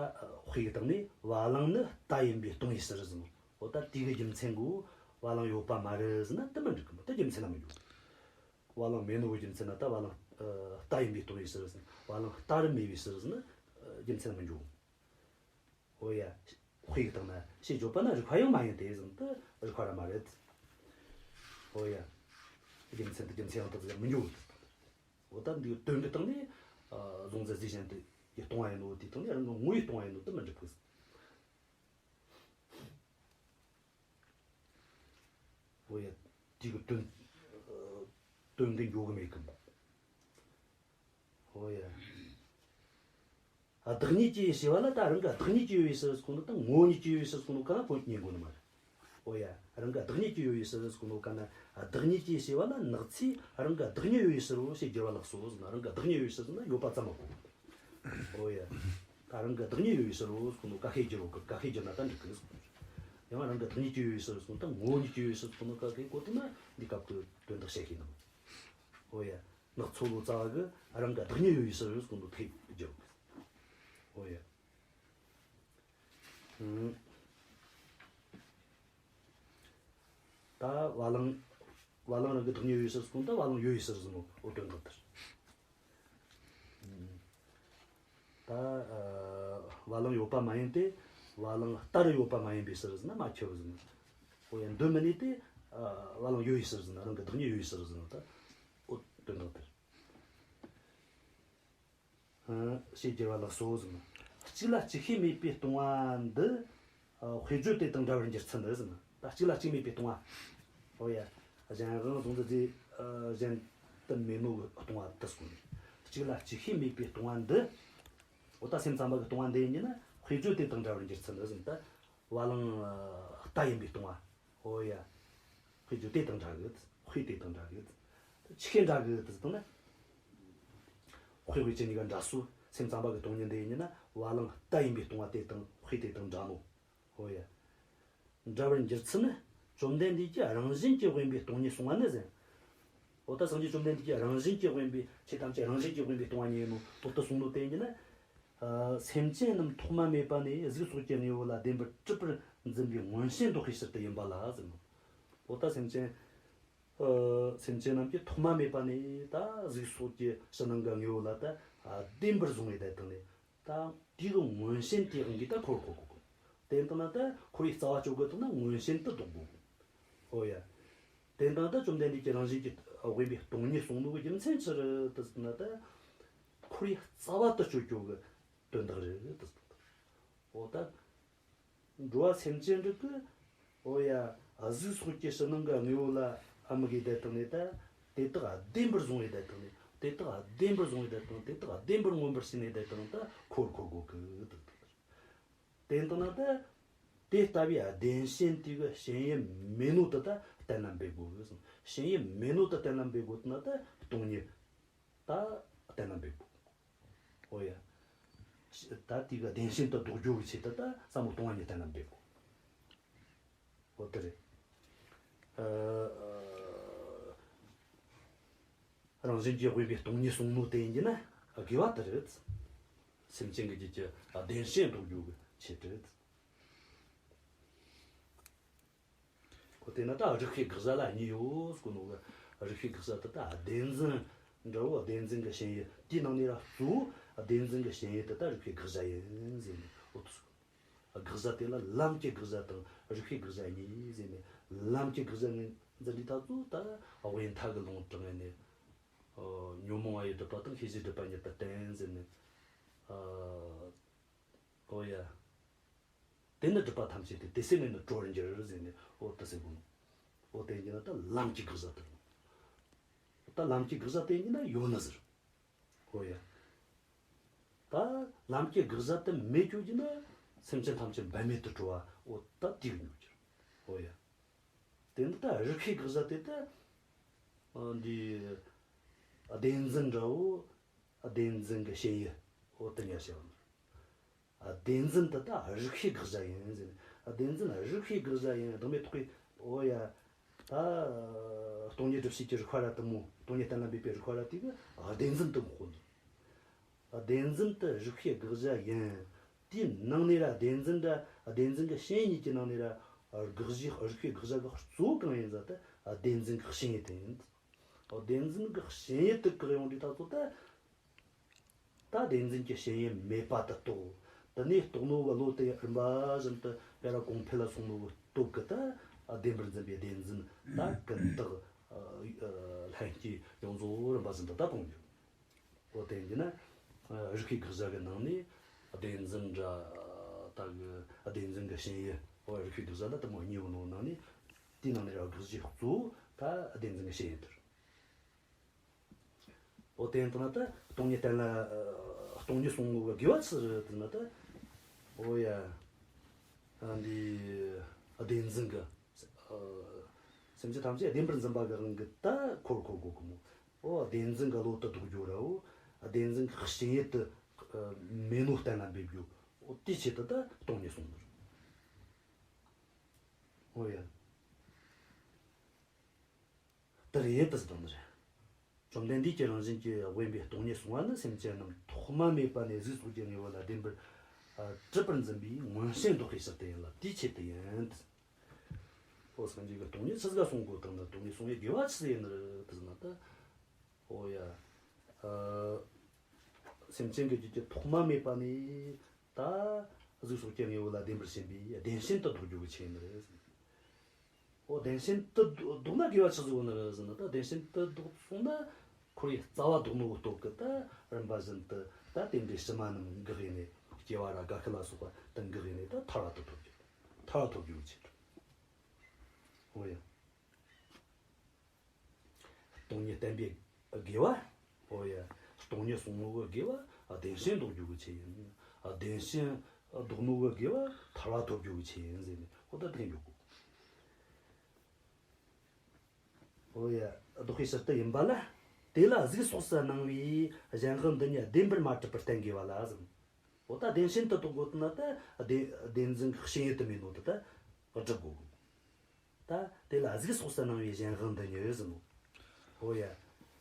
དཔེ་གི་སྟེང་ནས་བ་ལང་ནི་རྟ་ཡིན་པས་སྟོང་པའི་ཕྱིར་ཟེར་ནོ། འོ་ད་དེ་གི་རྒྱུ་མཚན་གོ་བ་ལང་ཡོད་པ་མ་རེད་ཟེར་ན་དེ་མི་འགྲིག་གི་མོ། དེ་རྒྱུ་མཚན་ན་མི་འགྱུར། བ་ལང་མེད་ནོ་གི་རྒྱུ་མཚན་ན་ད་བ་ལང་། ཨ། རྟ་ཡིན་པས་སྟོང་པའི་ཕྱིར་ཟེར། བ་ལང་རྟ་རུ་མེད་པའི་ཕྱིར་ཟེར་ན། ཨ། རྒྱུ་མཚན་མི་འགྱུར། འོ་ཡ། དཔེ་གི་སྟེང་ན་ཞེས་བརྗོད་པ་ན་རིགས་པ་ཡང་མ་ཡིན་ཏེ་ཟེར་ན་དེ་རིགས་པ་ར་མ་རེད། འོ་ཡ། རྒྱུ་མཚན་དེ་རྒྱུ་མཚན་ཡང་དག་ཅིག་མི་འགྱུར། འོ་ད་འདི་དོན་གི་སྟེང་ནས། ཨ། གཟུང་འཛིན་རྫས་གཞན་དུ་ཡི་སྟོང་པ་ཡིན་ནོ་དེའི་སྟེང་ནས་རང་གི་ངོ་བོའི་སྟོང་པ་ཡིན་ནོ་དེ་མི་འགྲིག་གི། འོ་ཡ། དེ་གི་དོན། དོན་འདི་འགྱོ་གི་མེད་གི་མོ། འོ་ཡ། བདག་ཉིད་ཀྱིས་ཞེས་པ་ལ་ད་རང་གི་བདག་ཉིད་ཀྱིས་ཡོད་པའི་ཕྱིར་ཟེར་གོ་ནོ་དང་ངོ་བོ་ཉིད་ཀྱིས་ཡོད་པའི་ཕྱིར་ཟེར་གོ་ནོ་ག་ན་ཁོ་ཉན་དགོས་ནི་མ་རེད། འོ་ཡ། རང་གི་བདག་ཉིད་ཀྱིས་ཡོད་པའི་ཕྱིར་ཟེར་གོ་ནོ་ག་ན་བདག་ཉིད་ཀྱིས་ཞེས་པ་ལ་ནག་ཚིག་རང་གི་བདག་ཉིད་ཡོད་པའི་ཕྱིར་རོ་ཞེས་བསྒྱུར་བ་ལགས་སོ་ཟེར་ན། རང་གི་བདག་ཉིད་ཡོད་པའི་ཕྱིར་ཟེར་ན་ཡོད་པ་ཙམ་མ་གོ། འོ་ཡ། ད་རང་གི་བདག་ཉིད་ཡོད་པའི་ཕྱིར་རོ་ཟེར་གོ་ནོ་ཀ་ཤས་བསྒྱུར་རོ། ཀ་ཤས་བསྒྱུར་ན་ད་འགྲིག་གི་ཟེར། ཡང་རང་གི་བདག་ཉིད་ཀྱིས་ཡོད་པའི་ཕྱིར་ཟེར་གོ་ནོ་དང་ངོ་བོ་ཉིད་ཀྱིས་ཡོད་པའི་ཕྱིར་ཟེར་གོ་ནོ་ཀ་ཤས་གོ་ཐུབ་ན་འདི་སྐབས་ཀྱི་དོན་དག་བཤད་ཤེས་ནི། འོ་ཡ། ནག་ཚོ་ལོ་ཙཱ་བ་གི་རང་གི་བདག་ཉིད་ཡོད་པའི་ཕྱིར་ཟེར་གོ་ནོ་ཐེབས་བསྒྱུར་རོ། འོ་ཡ། ཨང་། ད་བ་ལང་། བ་ལང་རང་གི་བདག་ཉིད་ཡོད་པའི་ཕྱིར་ཟེར་གོ་ནོ་ད་བ་ལང་ཡོད་པའི་ཕྱིར་ཟེར་ནོ། འོ་དོན་དག་དེ་རེད། ད། ཨ། བ་ལང་ཡོད་པ་མ་ཡིན་ཏེ། བ་ལང་རྟ་རུ་ཡོད་པ་མ་ཡིན་པའི་ཕྱིར་ཟེར་ན་མ་ཁྱབ་ཟེར་ན། འོ་ཡ། འདོད་མི་ནུས་ཏེ། ཨ། བ་ལང་ཡོད་པའི་ཕྱིར་ཟེར་ན། རང་གི་བདག་ཉིད་ཡོད་པའི་ཕྱིར་ཟེར་ན་ད། འོ་དོན་དག་དེ་རེད། ཨ། ཞེས་བསྒྱུར་བ་ལགས་སོ་ཟེར་ན། གཅིག་ལ་གཅིག་ཤེས་མེད་པའི་སྟོང་པ་འདི། ཨ། དཔེ་བརྗོད་དེ་དང་འདྲ་བར་འགྱུར་ཚུལ་འདི་ཟེར་ན། ད་གཅིག་ལ་གཅིག་མེད་པའི་སྟོང་པ། འོ་ཡ། གཞན་དབང་གཟུང་འཛིན་རྫས། ཨ། གཞན་དུ་མེད་ནོ་གི་སྟོང་པ་དེ་གསུངས་ནས། གཅིག་ལ་གཅིག་ཤེས་མེད་པའི་སྟོང་པ་འདི། འོ་ད་སེམས་ཙམ་པ་གི་སྟོང་པ་འདི་ཡིན་ན་དཔེ་བརྗོད་དེ་དང་འདྲ་བར་འགྱུར་ཚུལ་འདི་ཟེར་ན། ད་བ་ལང་། ཨ། རྟ་ཡིན་པའི་སྟོང་པ། འོ་ཡ། དཔེ་བརྗོད་དེ་དང་འདྲ་གི། དཔེ་དེ་དང་འདྲ་གི། ཆི་ཁེ་འདྲ་གི་དེ་ཟེར་ན། དཔེ་དཔེ་བྱེད་གཉིས་ཀ་འདྲ་སོ། སེམས་ཙམ་པ་གི་སྟོང་ཉིད་འདི་ཡིན་ན་བ་ལང་རྟ་ཡིན་པའི་སྟོང་པ་དེ་དང་དཔེ་དེ་དང་འདྲ་ནོ། འོ་ཡ། འདྲ་བར་འགྱུར་ཚུལ་ནི། བཅོམ་ལྡན་འདས་ཀྱིས་རང་བཞིན་གྱིས་དབེན་པའི་སྟོང་ཉིད་གསུངས་པ་ནི་ཟེར། འོ་ད་སངས་རྒྱས་བཅོམ་ལྡན་འདས་ཀྱིས་རང་བཞིན་གྱིས་དབེན་པའི་ཆོས་ཐམས་ཅད་རང་བཞིན་གྱིས་དབེན་པའི་སྟོང་པ་ཉིད་ཡིན་ནོ། འོ་དེ་གསུངས་ནོ་དེ་ཡིན་ན། ཨ། སེམས་ཅན་རྣམས་ཐོག་མ་མེད་པ་ནས་གཟུགས་སོགས་ཀྱི་དངོས་པོ་ལ་བདེན་པར་གྲུབ་པར་འཛིན་པའི་མངོན་ཞེན་ལྡོག་པའི་ཕྱིར་དུ་ཡིན་པ་ལ་ཟེར་ནོ། འོ་ད་སེམས་ཅན། ཨ། སེམས་ཅན་རྣམས་ཀྱིས་ཐོག་མ་མེད་པ་ནས་ད་གཟུགས་སོགས་ཀྱི་ཕྱི་ནང་གི་དངོས་པོ་ལ་ད་བདེན་པར་བཟུང་བའི་བསྡད་སྟངས་ནས། ད་དེའི་གི་མངོན་ཞེན་དེའི་དབང་གིས་ད་འཁོར་འཁོར་གོ་གི། དེ་ལྟ་ན་ད་འཁོར་བའི་རྩ་བ་གཅོད་དགོས་ཐུག་ན་མངོན་ཞེན་དུ་ལྡོག་དགོས། ཨོ་ཡ། དེ་ལྟ་ན་ད་བཅོམ་ལྡན་འདས་ཀྱིས་རང་བཞིན་གྱིས་དབེན་པའི་སྟོང་ཉིད་གསུངས་ནོ་གི་རྒྱུ་མཚན་ཅི་རེད་ཟེར་ན། ད་འཁོར་བའི་རྩ་བ་དེ་གཅོད་རྒྱུ་གི་དོན་དག་རེད་ཟེར། ཨོ་ད། འགྲོ་བ་སེམས་ཅན་རིགས་ཀྱིས། ཨོ་ཡ། གཟུགས་སོགས་ཀྱི་ཕྱི་ནང་གི་དངོས་པོ་ལ་ཨ་མི་གི་བསྡད་སྟངས་ནས་ད། དེ་དག་བདེན་པར་བཟུང་བའི་བསྡད་སྟངས་ནས། དེ་དག་བདེན་པར་བཟུང་བའི་བསྡད་སྟངས། དེ་དག་བདེན་པར་མངོན་པར་ཞེན་ནས་བསྡད་སྟངས་ད་འཁོར་འཁོར་གོ་གི་འདུག། དེ་ལྟ་ན་ད། དེ་ལྟ་བུའི་བདེན་ཞེན་དེ་གི་ཞེན་ཡུལ་མེད་ནོ་དེ་ད་གཏན་ལ་འབེབས་དགོས་གི། ཞེན་ཡུལ་མེད་ནོ་དེ་གཏན་ལ་འབེབས་དགོས་ན་ད་སྟོང་ཉིད་ད་གཏན་ལ་འབེབས་དགོས། ཨོ་ཡ། ད་དེ་གི་བདེན་ཞེན་དེ་ལྡོག་རྒྱུ་གི་ཆེད་དུ་ད་ཟབ་མོ་སྟོང་པ་ཉིད་གཏན་ལ་འབེབས་དགོས། ཨོ་དེ་རེད། ཨ། རང་བཞིན་གྱིས་དབེན་པའི་སྟོང་ཉིད་གསུངས་ནོ་དེ་ཡིན་གྱི་ན་དགེ་བ་དེ་རེད། སེམས་ཅན་གྱི་རྒྱུད་ཀྱི་བདེན་ཞེན་ལྡོག་རྒྱུ་གི་ཆེད་དུ་རེད། ཁོ་དེ་ན་ད་རིགས་པས་དགག་བྱ་ལ་གཉིས་ཡོད་ཟེར་གོ་ནོ་གི། རིགས་པས་དགག་བྱ་དེ་ད་བདེན་འཛིན་འདྲ་བོ། བདེན་འཛིན་གྱི་ཞེན་ཡུལ་དེའི་ནང་ནས་ར་གཙོ་བོ་བདེན་འཛིན་གྱི་ཞེན་ཡུལ་དེ་ད་རིགས་པས་དགག་བྱ་ཡིན་ཟེར་ནས། འོ་དེ་ཟེར་གོ་ནོ། དགག་བྱ་དེ་ལ་ལམ་གྱི་དགག་བྱ་དང་རིགས་པས་དགག་བྱ་གཉིས་ཟེར་ནས། ལམ་གྱི་དགག་བྱ་ངོས་འཛིན་དུས་ད་གཙོ་བོ་ད་དབེན་མཐའ་གི་ལུང་དྲངས་ནས། ཨོ། ཉོན་མོངས་པ་ཡི་སྒྲིབ་པ་དང་ཤེས་བྱའི་སྒྲིབ་པ་ཉིད་དུ་བསྟན་ཟེར་ནས། ཨ། ཨོ་ཡ། དེ་ནི་སྒྲིབ་པ་ཐམས་ཅད་དེ། དེ་སེལ་ནས་ནི་གྲོལ་བར་འགྱུར་ཟེར་ནས། ཨོ་དེ་ཟེར་གོ་ནོ། ཨོ་དེ་ཡིན་ན་ད་ལམ་གྱི་དགག་བྱ་དེ། ད་ལམ་གྱི་དགག་བྱ་དེ་ཡིན་ན་ཡོད་ནི་ཟེར། ཨོ་ཡ། ད་ལམ་གྱི་དགག་བྱ་དེ་མེད་རྒྱུ་ཡིན་ན་སེམས་ཅན་ཐམས་ཅད་འབད་མེད་དུ་གྲོལ་བ། ཨོ་ད་དེ་གི་འགྱུར་གྱི། ཨོ་ཡ། དེ་ནི་ད་རིགས་པས་དགག་བྱ་དེ་ད། ཨ། འདི་བདེན་འཛིན་འདྲ་བོ། བདེན་འཛིན་གྱི་ཞེན་ཡུལ། ཨོ་དེ་ཉར་བྱ་བ་ནི། བདེན་འཛིན་དེ་ད་རིགས་པས་དགག་བྱ་ཡིན་ཟེར་ནས། བདེན་འཛིན་རིགས་པས་དགག་བྱ་ཡིན། བདག་མེད་རྟོགས་པའི། ཨོ་ཡ། ད་སྟོང་ཉིད་སྒྲུབ་བྱེད་ཀྱི་རིགས་པ་ར་དེ་མོ། སྟོང་ཉིད་གཏན་ལ་འབེབས་པའི་རིགས་པ་ར་དེ་གི་བདེན་འཛིན་དེ་མོ་ཁོ་འདུག། བདེན་འཛིན་དེ་རིགས་པས་དགག་བྱ་ཡིན། དེའི་ནང་ནས་ར་བདེན་འཛིན་ར་བདེན་འཛིན་གྱི་ཞེན་ཡུལ་གཉིས་ཀྱི་ནང་ནས་ར་དགག་བྱའི། རིགས་པས་དགག་བྱ་གི་གཙོ་བོ་གང་ཡིན་ཟེར་ན་ད་བདེན་འཛིན་གྱི་ཞེན་ཡུལ་དེ་ཡིན། བདེན་འཛིན་གྱི་ཞེན་ཡུལ་དེ་བཀག་ཡོང་དུས་ད་གཙོ་ད། ད་བདེན་འཛིན་གྱི་ཞེན་ཡུལ་མེད་པ་དེ་རྟོགས། དེ་ནས་རྟོགས་ནོ་གི་བློ་དེ་རིམ་པ་བཞིན་དུ་ཡར་ར་གོང་འཕེལ་ལ་སོང་ནོ་གི་སྟོབས་ཀྱིས་ད་བདེན་པར་འཛིན་པའི་བདེན་འཛིན་ད་ཀུན་བཏགས་ལྷན་སྐྱེས་ཡོངས་རྫོགས་རིམ་པ་བཞིན་དུ་ད་སྤོང་རྒྱུ། འོ་དེ་ཡིན་ན། རིགས་པས་དགག་བྱ་གི་ནང་ནས་བདེན་འཛིན་ར་ད་གི་བདེན་འཛིན་གྱི་ཞེན་ཡུལ། འོ་རིགས་པས་དགག་བྱ་ལ་དེ་མོ་གཉིས་ཡོད་ནོ་ནང་ནས། དེའི་ནང་ནས་ར་དགག་བྱའི་གཙོ་བོ་ད་བདེན་འཛིན་གྱི་ཞེན་ཡུལ་དེ་རེད། འོ་དེ་ཡིན་ན་ད་སྟོང་ཉིད་གཏན་ལ། སྟོང་ཉིད་གསུངས་ནོ་གི་དགེ་བ་ཅི་རེད་ཟེར་ན་ད། འོ་ཡ། ཨ། འདི་བདེན་འཛིན་གྱི། ཨ། སེམས་ཅན་ཐམས་ཅད་བདེན་པར་འཛིན་པ་གི་དབང་གིས་ད་འཁོར་འཁོར་གོ་གི་མོ། འོ་བདེན་འཛིན་གྱི་བློ་དེ་ལྡོག་རྒྱུ་ར། འོ་བདེན་འཛིན་གྱི་ཞེན་ཡུལ་དེ་མེད་ནོ་གཏན་ལ་འབེབས་རྒྱུ། འོ་དེའི་ཆེད་དུ་ད་སྟོང་ཉིད་གསུངས་ནོ་རེད། འོ་ཡ། དེ་རེད། དེ་ཟེར་དོན་དེ་རེད། བཅོམ་ལྡན་འདས་ཀྱིས་རང་བཞིན་གྱིས་དབེན་པའི་སྟོང་ཉིད་གསུངས་པ་ནི། སེམས་ཅན་རྣམས་ཐོག་མ་མེད་པ་ནས་གཟུགས་སོགས་ཀྱི་དངོས་པོ་ལ་བདེན་པར། ཨ། གྲུབ་པར་འཛིན་པའི་མངོན་ཞེན་ལྡོག་པའི་ཕྱིར་དུ་ཡིན་ལ། དེའི་ཆེད་དུ་ཡིན། འོ་སངས་རྒྱས་ཀྱིས་སྟོང་ཉིད་ཆི་ཟིག་ག་གསུང་གོ་དང་ན། སྟོང་ཉིད་གསུང་བའི་དགེ་བ་ཆི་ཟིག་ཡིན་ནི་རེད་ཟེར་ན་ད། འོ་ཡ། ཨ། སེམས་ཅན་གྱི་རྒྱུད་ཀྱི་ཐོག་མ་མེད་པ་ནས་ད་གཟུགས་སོགས་ཀྱི་དངོས་པོ་ལ་བདེན་པར་ཞེན་པའི་བདེན་ཞེན་དེ་ལྡོག་རྒྱུ་གི་ཆེད་ཡིན་ནི་རེད། འོ་བདེན་ཞེན་དེ་ལྡོག་ན་དགེ་བ་ཆི་ཟིག་ཡོད་ནི་རེད་ཟེར་ན། ད་བདེན་ཞེན་དེ་ལྡོག་སོང་ན་འཁོར་བའི་རྩ་བ་ལྡོག་ནོ་གི་སྟོབས་ཀྱིས་ད་རིམ་པ་བཞིན་དུ་ད་རྟེན་འབྲེལ་ཕྱི་མ་རྣམས་འགག་ཡིན་ནས། སྐྱེ་བ་ར་དགའ་ཤི་ལ་སོགས་པ་དེ་འགག་ཡིན་ནས་ད་ཐར་བ་དེ་ཐོབ་རྒྱུ། ཐར་བ་ཐོབ་རྒྱུ་གི་ཆེད་དུ། འོ་ཡ། སྟོང་ཉིད་བསྟན་པའི་དགེ་བ། འོ་ཡ། སྟོང་ཉིད་གསུངས་ནོ་གི་དགེ་བ་བདེན་ཞེན་ལྡོག་རྒྱུ་གི་ཆེད་ཡིན། བདེན་ཞེན་ལྡོག་ནོ་གི་དགེ་བ་ཐར་བ་ཐོབ་རྒྱུ་གི་ཆེད་ཡིན་ཟེར་ནས། འོ་ད་དེ་འཇོག་གོ། འོ་ཡ། ལྡོག་པའི་ཕྱིར་དུ་ཡིན་པ་ལ། དེ་ལ་གཟུགས་སོགས་སུ་སྣང་བའི་གཞན་དབང་འདི་གཉིས་བདེན་པར་མ་གྲུབ་པར་བསྟན་དགོས་པ་ལ་ཟེར། འོ་ད་བདེན་ཞེན་དེ་ལྡོག་དགོས་ན་ད་བདེན་བདེན་འཛིན་གྱི་ཞེན་ཡུལ་དེ་མེད་ནོ་དེ་ད་སྒྲུབ་དགོས་གི། ད་དེ་ལ་གཟུགས་སོགས་སུ་སྣང་བའི་གཞན་དབང་འདི་གཉིས་ཟེར་ནོ། འོ་ཡ།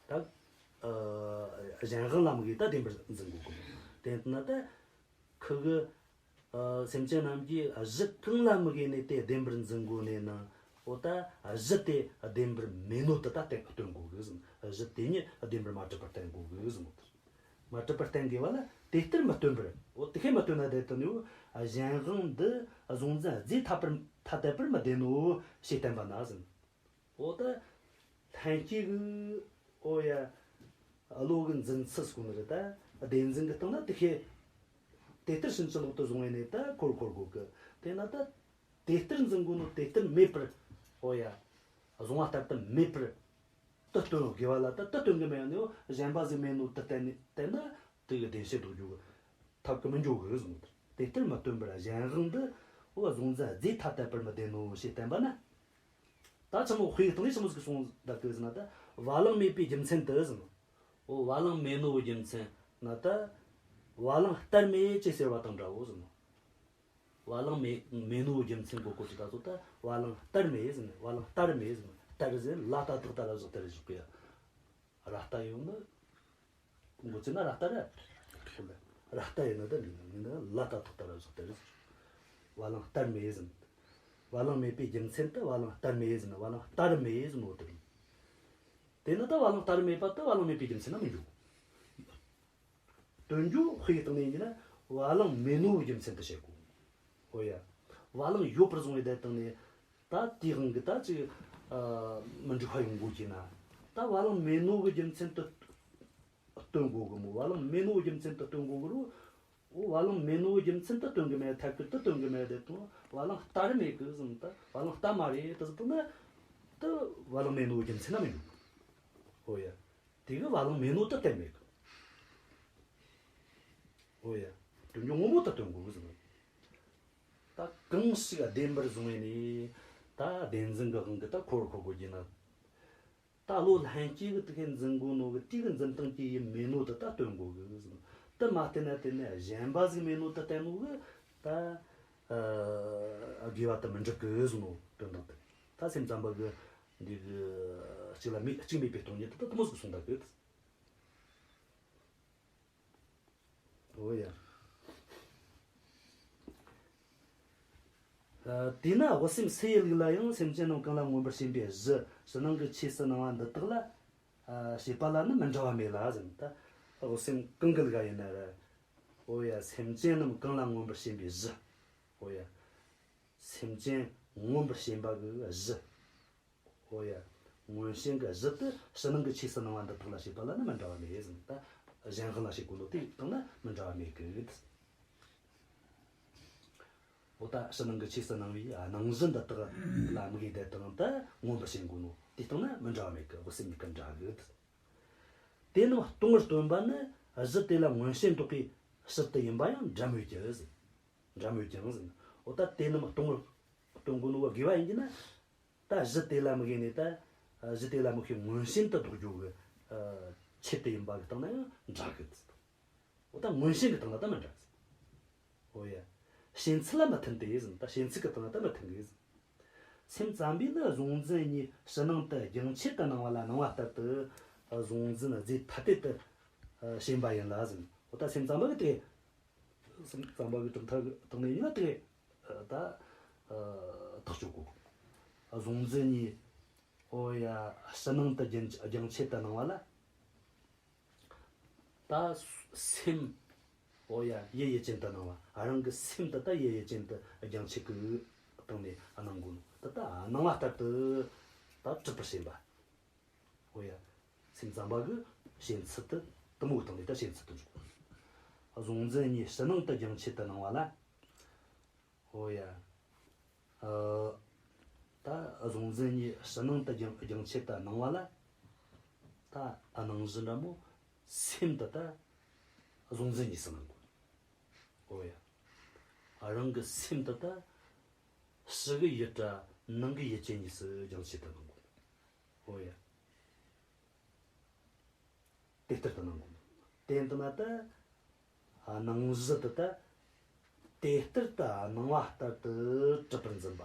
ད་ཨ་གཞན་དབང་ལ་དམིགས་ཏེ་ད་བདེན་པར་འཛིན་དགོས་གི། དེ་ལྟ་ན་ད་ ཁུ་གི་ཨ་སེམས་ཅན་རྣམས་ཀྱིས་གཞི་གང་ལ་དམིགས་ནས་དེ་བདེན་པར་འཛིན་དགོས་ནས་ན། འོ་ད་གཞི་དེ་བདེན་པར་མེད་ནོ་དེ་ད་སྟོན་དགོས་གི་ཟེར། གཞི་དེ་ཉིད་བདེན་པར་མ་གྲུབ་པར་བསྟན་དགོས་གི་ཟེར་ནོ། མ་གྲུབ་པར་བསྟན་དགོས་པ་ལ་དེ་ལྟར་མི་སྟོན་པར། འོ་དེ་ཁས་མི་སྟོན་ན་དེ་ལྟ་ནི་འོ་གཞན་དབང་འདི་གཟུང་འཛིན་རྫས་ཐ་པར་ཐ་དད་པར་མི་ལྡན་ནོ་ཞེས་བསྟན་པ་ན་ཟེར། འོ་ད་ལྷན་སྐྱེས་ཀྱི་འོ་ཡ་བློ་གི་འཛིན་ཚུལ་ཟེར་གོ་ནི་རེད། ད་བདེན་འཛིན་གྱི་སྟེང་ན་དེ་ཁས་དེ་ལྟར་ཕྱིན་ཅི་ལོག་ཏུ་བཟུང་བས་ནི་ད་འཁོར་འཁོར་དགོས་གི། དེས་ན་ད་དེ་ལྟར་འཛིན་དགོས་ནོ་དེ་ལྟར་མེད་པར། འོ་ཡ། གཟུང་བ་ལྟར་དུ་མེད་པར་དུ་སྟོན་དགོས་པ་ལ། ད་དུ་སྟོན་གི་མེད་ནོ་གཞན་པ་ཟིག་མེད་ནོ་དུ་བསྟན་ནི་བསྟན་ན་དེ་གི་བདེན་བྱེད་དུ་འཇུག་གི་ཐབས་ཀྱིས་མི་འཇུག་གི་གསུངས། དེ་ལྟར་མི་སྟོན་པར་གཞན་དབང་འདི་འོ་གཟུང་འཛིན་རྫས་ཐ་དད་པར་མི་ལྡན་ནོ་ཞེས་བསྟན་པ་ན། ད་ཆི་མོ་དཔེ་སྟེང་ནས་ཆི་མོ་ཟིག་གསུངས་བསྡད་གི་ཟེར་ན། ད་བ་ལང་མེད་པའི་རྒྱུ་མཚན་དུ་ཟེར་ནོ། འོ་བ་ལང་མེད་ནོ་གི་རྒྱུ་མཚན་ན་ད་བ་ལང་ལྟར་མེད་ཅེས་ཟེར་བ་དང་འདྲའོ་ཟེར་ནོ། བ་ལང་མེད་མེད་ནོ་གི་རྒྱུ་མཚན་གོ་གོ་ཅི་ད་ཚོ། ད་བ་ལང་ལྟར་མེད་ཟེར་ནོ། བ་ལང་ལྟར་མེད་ཟེར་ནོ། ལྟར་ཟེར་ལ་ལྟ་དག་ལྟ་ར་བཞག་ལྟར་བཞག་གི་ཡ། ར་ལྟ་ཡོད་ནི། མགོ་ཚོས་ན་ར་ལྟ་ར། ར་ལྟ་ཡིན་ན་ད་འགྲིག་ནི་ལ་ལྟ་ཐོག་ལྟ་ར་བཞག་ལྟར། བ་ལང་ལྟར་མེད་ཟེར། བ་ལང་མེད་པའི་རྒྱུ་མཚན་དུ་བ་ལང་ལྟར་མེད་ཟེར་ན། བ་ལང་ལྟར་མེད་ཟེར་ནོ་དེ་རེད། དེ་ནི་ད་བ་ལང་ལྟར་མེད་པ་དེ་བ་ལང་མེད་པའི་རྒྱུ་མཚན་ན་མི་འཇུག་སྟོན་རྒྱུ་དཔེ་ཡི་སྟེང་ནས་ཡིན་ན་བ་ལང་མེད་ནོ་གི་རྒྱུ་མཚན་དུ་བཤད་དགོས། འོ་ཡ། བ་ལང་ཡོད་པར་བཟུང་བའི་དེ་སྟེང་ནས་ད་དེའི་དབང་གིས་ད་ཅིག་ཨ་མི་འགྲིག་པ་ཡོང་དགོས་ཀྱི་ན། ད་བ་ལང་མེད་ནོ་གི་རྒྱུ་མཚན་དུ་སྟོན་དགོས་གི་མོ། བ་ལང་མེད་ནོ་གི་རྒྱུ་མཚན་དུ་སྟོན་དགོས་གི་རུ། འོ་བ་ལང་མེད་ནོ་གི་རྒྱུ་མཚན་དུ་སྟོན་གི་མེད། ཐད་ཀར་དུ་སྟོན་གི་མེད་དེ་དང་། བ་ལང་ལྟར་མེད་གི་ཟེར་ན་ད་བ་ལང་ལྟ་མ་རེད་དེ་ཟེར་ན་ད་བ་ལང་མེད་ནོ་གི་རྒྱུ་མཚན་ན་མི་འགྲོ། འོ་ཡ། དེ་གི་བ་ལང་མེད་ནོ་དེ་གཏན་མེད་གི། འོ་ཡ། སྟོན་རྒྱུ་ངོ་མ་དེ་སྟོན་དགོས་གི་ཟེར་ན། ད་གང་ཞིག་བདེན་པར་བཟུང་བས་ནི་ད་བདེན་འཛིན་གི་དབང་གིས་ད་འཁོར་འཁོར་དགོས་ཀྱི་ན། ད་བློ་ལྷན་སྐྱེས་ཀྱིས་དེ་ཁས་འཛིན་དགོས་ནོ་གི་དེ་གི་འཛིན་སྟངས་ཀྱི་ཡུལ་མེད་ནོ་དེ་ད་སྟོན་དགོས་གི་ཟེར་ན། དེ་མ་བསྟན་ན་དེ་ནི་གཞན་པ་ཟིག་མེད་ནོ་དེ་བསྟན་ནོ་གི་ད་ཨ་དགོས་པ་དེ་མི་འགྲུབ་གི་ཟེར་ནོ་དོན་དག་དེ། ད་སེམས་ཙམ་པ་གི་འདི་གི་གཅིག་ལ་མེད་གཅིག་མེད་པའི་སྟོང་ཉིད་དེ་ད་དེ་མོ་ཟིག་གསུངས་ད་གི། འོ་ཡ། ཨ་དེས་ན་དབུ་སེམས་སུ་ཡི་ལུགས་ལ་ཡང་སེམས་ཅན་རྣམས་གང་ལ་མངོན་པར་ཞེན་པའི་གཞི་ཕྱི་ནང་གི་ཆོས་སུ་སྣང་བ་འདི་དག་ལ་ཨ་བྱེད་པ་ལ་ནི་མི་འདྲ་བ་མེད་ལ་ཟེར། ད་དབུ་སེམས་གང་གི་ལུགས་ཡིན་ན་ར། འོ་ཡ། སེམས་ཅན་རྣམས་གང་ལ་མངོན་པར་ཞེན་པའི་གཞི། འོ་ཡ། སེམས་ཅན་མངོན་པར་ཞེན་པ་གི་གཞི། འོ་ཡ། མངོན་ཞེན་གྱི་གཞི་དེ་ཕྱི་ནང་གི་ཆོས་སུ་སྣང་བ་འདི་དག་ལ་བྱེད་པ་ལ་ནི་མི་འདྲ་བ་མེད་ཟེར། ད་གཞན་དབང་ལ་བྱེད་དགོས་ནོ་དེ་དང་ནི་མི་འདྲ་བ་མེད་གི། འོ་ད་ཕྱི་ནང་གི་ཆོས་སུ་སྣང་བའི་སྣང་གཞི་འདི་དག་ལ་དམིགས་ཡེ་དེ་དང་ད་མངོན་པར་ཞེན་དགོས་ནོ་དེ་དང་ནི་མི་འདྲ་བ་མེད་གི། དབུ་སེམས་གཉིས་ཀ་འདྲ་གི། དེ་རྣམས་སྟོང་པར་སྟོན་པ་ནི་གཞི་དེ་ལ་མངོན་ཞེན་འདོགས་པའི་ཕྱིར་དུ་ཡིན་པ་ཡང་འདྲ་མོད་ཀྱི་ཟེར། འདྲ་མོད་ཀྱང་ཟེར། འོ་ད་དེ་རྣམས་སྟོང་པར་སྟོན་དགོས་ནོ་བ་དགོས་པ་ཡིན་གྱི་ན། ད་གཞི་དེ་ལ་དམིགས་ནས་ད་གཞི་དེ་ལ་དམིགས་པའི་མངོན་ཞེན་དུ་ལྡོག་རྒྱུ་གི་ཆེད་དུ་ཡིན་པ་གི་སྟེང་ན་ཡང་འདྲ་གི། འོ་ད་མངོན་ཞེན་གི་སྟེང་ན་ད་མི་འདྲ་གི། འོ་ཡ། ཞེན་ཚུལ་ལ་མི་མཐུན་ཏེ་ཟེར། ད་ཞེན་ཚུལ་གི་སྟེང་ན་ད་མི་མཐུན་གི་ཟེར། སེམས་ཙམ་པས་ནི་གཟུང་འཛིན་གཉིས་ཕྱི་ནང་དུ་རྒྱང་ཆད་དུ་སྣང་བ་ལ་སྣང་བ་ལྟར་དུ་གཟུང་འཛིན་རྫས་ཐ་དད་དུ་ཞེན་པ་ཡིན་ལ་ཟེར། འོ་ད་སེམས་ཙམ་པ་གི་དེ། སེམས་ཙམ་པ་གི་གྲུབ་མཐའ་གི་སྟེང་ནས་ཡིན་ན་དེ་ད་ཐག་གཅོད་དགོས། གཟུང་འཛིན་གཉིས། འོ་ཡ། ཕྱི་ནང་དུ་རྒྱང་རྒྱང་ཆད་དུ་སྣང་བ་ལ། ད་སེམས། འོ་ཡ། ཡུལ་ཡུལ་ཅན་དུ་སྣང་བ། རང་གི་སེམས་དེ་ད་ཡུལ་ཡུལ་ཅན་དུ་རྒྱང་ཆད་ཀྱི་སྟེང་ནས་སྣང་དགོས་ནོ། ད་ད་སྣང་བ་ལྟར་དུ་ད་གྲུབ་པར་བྱེད་པ། འོ་ཡ། སེམས་ཙམ་པ་གི་ཞེན་ཚུལ་དེ་དེ་མོ་གི་སྟེང་ནས་ད་ཞེན་ཚུལ་དུ་འཇུག་གཟུང་འཛིན་གཉིས་ཕྱི་ནང་དུ་རྒྱང་ཆད་དུ་སྣང་བ་ལ། འོ་ཡ། ཨ། ད་གཟུང་འཛིན་གཉིས་ཕྱི་ནང་དུ་རྒྱང་རྒྱང་ཆད་དུ་སྣང་བ་ལ། ད་སྣང་གཞི་འདྲ་མོ་སེམས་དེ་ད་གཟུང་འཛིན་གཉིས་སུ་སྣང་དགོས། འོ་ཡ། རང་གི་སེམས་དེ་ད་ཕྱི་གི་ཡུལ་ར་ནང་གི་ཡུལ་ཅན་གཉིས་སུ་རྒྱང་ཆད་དུ་སྣང་དགོས། འོ་ཡ། དེ་ལྟར་དུ་སྣང་དགོས། དེ་ལྟ་ན་ད་སྣང་གཞི་དེ་ད་དེ་ལྟར་དུ་སྣང་བ་ལྟར་དུ་གྲུབ་པར་འཛིན་པ་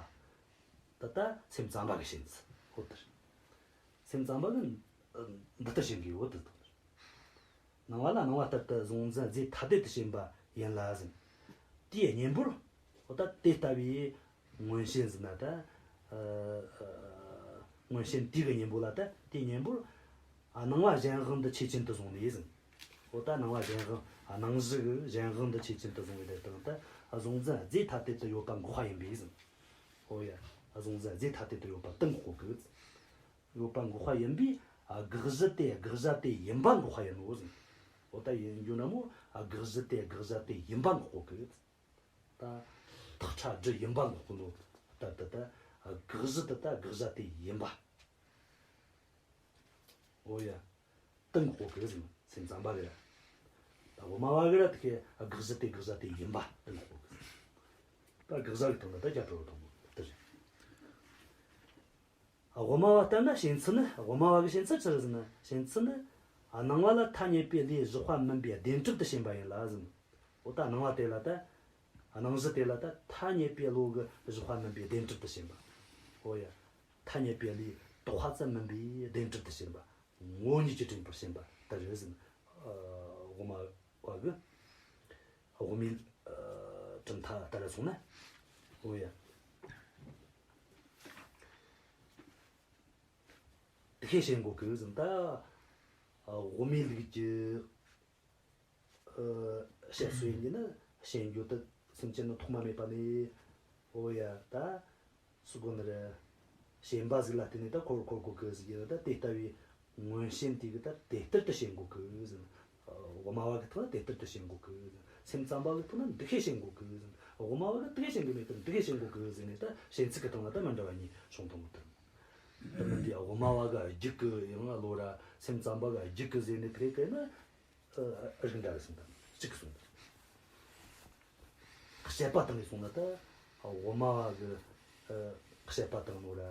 དེ་ད་སེམས་ཙམ་པ་གི་ཞེན་ཚུལ། འོ་དེ་རེད། སེམས་ཙམ་པ་གི་འདི་ལྟར་ཞེན་གི་ཡོད་དེ་དང་། སྣང་བ་ལ་སྣང་བ་ལྟར་དུ་གཟུང་འཛིན་རྫས་ཐ་དད་དུ་ཞེན་པ་ཡིན་ལ་ཟེར། དེའི་གཉེན་པོར། འོ་ད་དེ་ལྟ་བུའི་མངོན་ཞེན་ཟེར་ན་ད། ཨ་ཨ་མངོན་ཞེན་དེའི་གཉེན་པོ་ལ་ད་དེའི་གཉེན་པོར། ཨ་སྣང་བ་གཞན་དབང་འདི་ཆོས་ཅན་དུ་བཟུང་ནས་ཟེར། འོ་ད་སྣང་བ་གཞན་དབང་སྣང་གཞི་གི་གཞན་དབང་འདི་ཆོས་ཅན་དུ་བཟུང་བའི་དེ་དང་ད་གཟུང་འཛིན་རྫས་ཐ་དད་དུ་ཡོད་པ་འགོག་པ་ཡིན་པས་ཟེར། འོ་ཡ། གཟུང་འཛིན་རྫས་ཐ་དད་དུ་ཡོད་པ་དེ་འགོག་གོ་གི། ཡོད་པ་འགོག་པ་ཡིན་པས་དགག་གཞི་དེ་དགག་བྱ་དེ་ཡིན་པ་འགོག་པ་ཡིན་ནོ་ཟེར། འོ་ད་ཡིན་རྒྱུ་ན་མོ་དགག་གཞི་དེ་དགག་བྱ་དེ་ཡིན་པ་འགོག་གོ་གི། ད་ཐག་ཁྲ་སྒྲི་ཡིན་པ་འགོག་གོ་ནོ། ད་ད་ད་དགག་གཞི་དེ་ད་དགག་བྱ་དེ་ཡིན་པ། འོ་ཡ། དེ་འགོག་གོ་གི་ཟེར། སེམས་ཙམ་པ་གི་ར། ད་དབུ་མ་པ་གི་ར་དེ་ཁའི་དགག་གཞི་དེ་དགག་བྱ་དེ་ཡིན་པ་དེ་འགོག་གོ་གི། ད་དགག་བྱ་གི་སྟེང་ལ་ད་རྒྱ་གྲོལ་བ་དང་པོ་དེ་རེད། དབུ་མ་པ་ལྟར་ན་ཞེན་ཚུལ་ནི། དབུ་མ་པ་གི་ཞེན་ཚུལ་ཅི་རེད་ཟེར་ན། ཞེན་ཚུལ་ནི། སྣང་བ་ལ་ཐ་སྙད་པའི་ལས་བཞག་པ་མིན་པའི་བདེན་གྲུབ་ཏུ་ཞེན་པ་ཡིན་ལ་ཟེར། འོ་ད་སྣང་བ་དེ་ལ་ད། སྣང་གཞི་དེ་ལ་ད་ཐ་སྙད་པའི་བློ་གིས་བཞག་པ་མིན་པའི་བདེན་གྲུབ་ཏུ་ཞེན་པ། འོ་ཡ། ཐ་སྙད་པའི་ལས་བཏགས་པ་ཙམ་མིན་པའི་བདེན་གྲུབ་ཏུ་ཞེན་པ། ངོ་བོ་ཉིད་ཀྱིས་དྲན་པར་ཞེན་པ་ལྟར་རེད་ཟེར། ཨ་དབུ་མ་པ་གི། དབུ་མའི་ཨ་གྲུབ་མཐའ་ལྟར་སོང་ན། འོ་ཡ། དེ་ཤེས་ཤེས་འགོག་གི་ཟིན་ད། དབུ་མའི་ལུགས་ཀྱི་ཨ་བཤད་སྲོལ་ཡིན་གྱི་ན་ཞེན་རྒྱུ་དེ་སེམས་ཅན་ནི་ཐོག་མ་མེད་པ་ནས། འོ་ཡ་ད། སུ་གོ་ནི་རེད། ཞེན་པ་ཟིག་ལ་བརྟེན་ནས་ད་འཁོར་འཁོར་གོ་གི་ཟིག་ཡིན་ད་དེ་ལྟ་བུའི་མངོན་ཞེན་དེ་གི་ད་དེ་ལྟར་དུ་ཞེན་གོ་གི་ཟིན། དབུ་མ་བ་གི་ཐོག་ན་དེ་ལྟར་དུ་ཞེན་གོ་གི་ཟིན། སེམས་ཙམ་པ་གི་ཐོག་ན་འདི་ཤེས་ཞེན་གོ་གི་ཟིན། དབུ་མ་བ་གི་དེ་ཤེས་ཞེན་གི་མེད་གི་འདི་ཤེས་ཞེན་གོ་གི་ཟིན་ནས་ད་ཞེན་ཚིག་གི་སྟེང་ལ་ད་མི་འདྲ་བ་གཉིས་བྱུང་དང་གི་དང་། དེ་མིན་དེ་དབུ་མ་བ་གི་རྒྱུད་གི་ཡང་བློ་ར་སེམས་ཙམ་པ་གི་རྒྱུད་གི་ཟིན་ནས་དེ་རེད་དེ་ན། ཨ་རིགས་འདྲ་རེ་གསུངས་དང་གཅིག་གི་གསུངས་དང་། བཤད་པ་སྟེང་ནས་གསུངས་ན་ད། དབུ་མ་བ་གི་ཨ་བཤད་པ་སྟེང་ནོ་ར།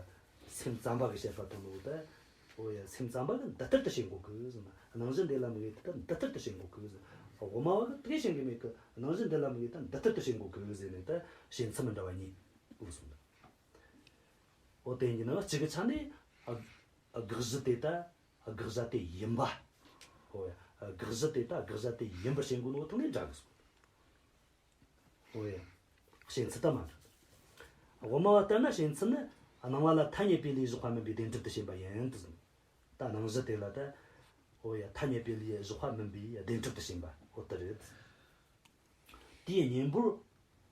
སེམས་ཙམ་པ་གི་བཤད་པ་སྟེང་ནོ་ད། འོ་ཡ་སེམས་ཙམ་པ་གི་འདི་ལྟར་དུ་ཞེན་གོ་གི་ཟེར་ན། སྣང་གཞི་འདི་ལ་དམིགས་ཏེ་ད་འདི་ལྟར་དུ་ཞེན་གོ་གི་ཟེར། དབུ་མ་བ་གི་དེ་ཞེན་གི་མེད་གི། སྣང་གཞི་འདི་ལ་དམིགས་ཏེ་ད་འདི་ལྟར་དུ་ཞེན་གོ་གི་ཟེར་ནས་ད་ཞེན་ཚུལ་མི་འདྲ་བ་གཉིས་འུ་གསུངས་དང་། འོ་དེ་ཡིན་གྱི་ན་གཅིག་གི་ཆ་ནས་ཨ་དགག་གཞི་དེ་ད། དགག་བྱ་དེ་ཡིན་པ། འོ་ཡ། དགག་གཞི་དེ་ད་དགག་བྱ་དེ་ཡིན་པར་ཞེན་གོ་ནོ་ཐོག་ནས་འདྲ་གི་སོང་། འོ་ཡ། ཞེན་ཚུལ་ད་མ་འདྲ། དབུ་མ་བ་ལྟར་ན་ཞེན་ཚུལ་ནི། སྣང་བ་ལ་ཐ་སྙད་པའི་ལས་བཞག་པ་མིན་པའི་བདེན་གྲུབ་ཏུ་ཞེན་པ་ཡིན་དུ་ཟིན། ད་སྣང་གཞི་དེ་ལ་ད། འོ་ཡ། ཐ་སྙད་པའི་ལས་བཞག་པ་མིན་པའི་བདེན་གྲུབ་ཏུ་ཞེན་པ་འོ་དེ་རེད། དེའི་གཉེན་པོར།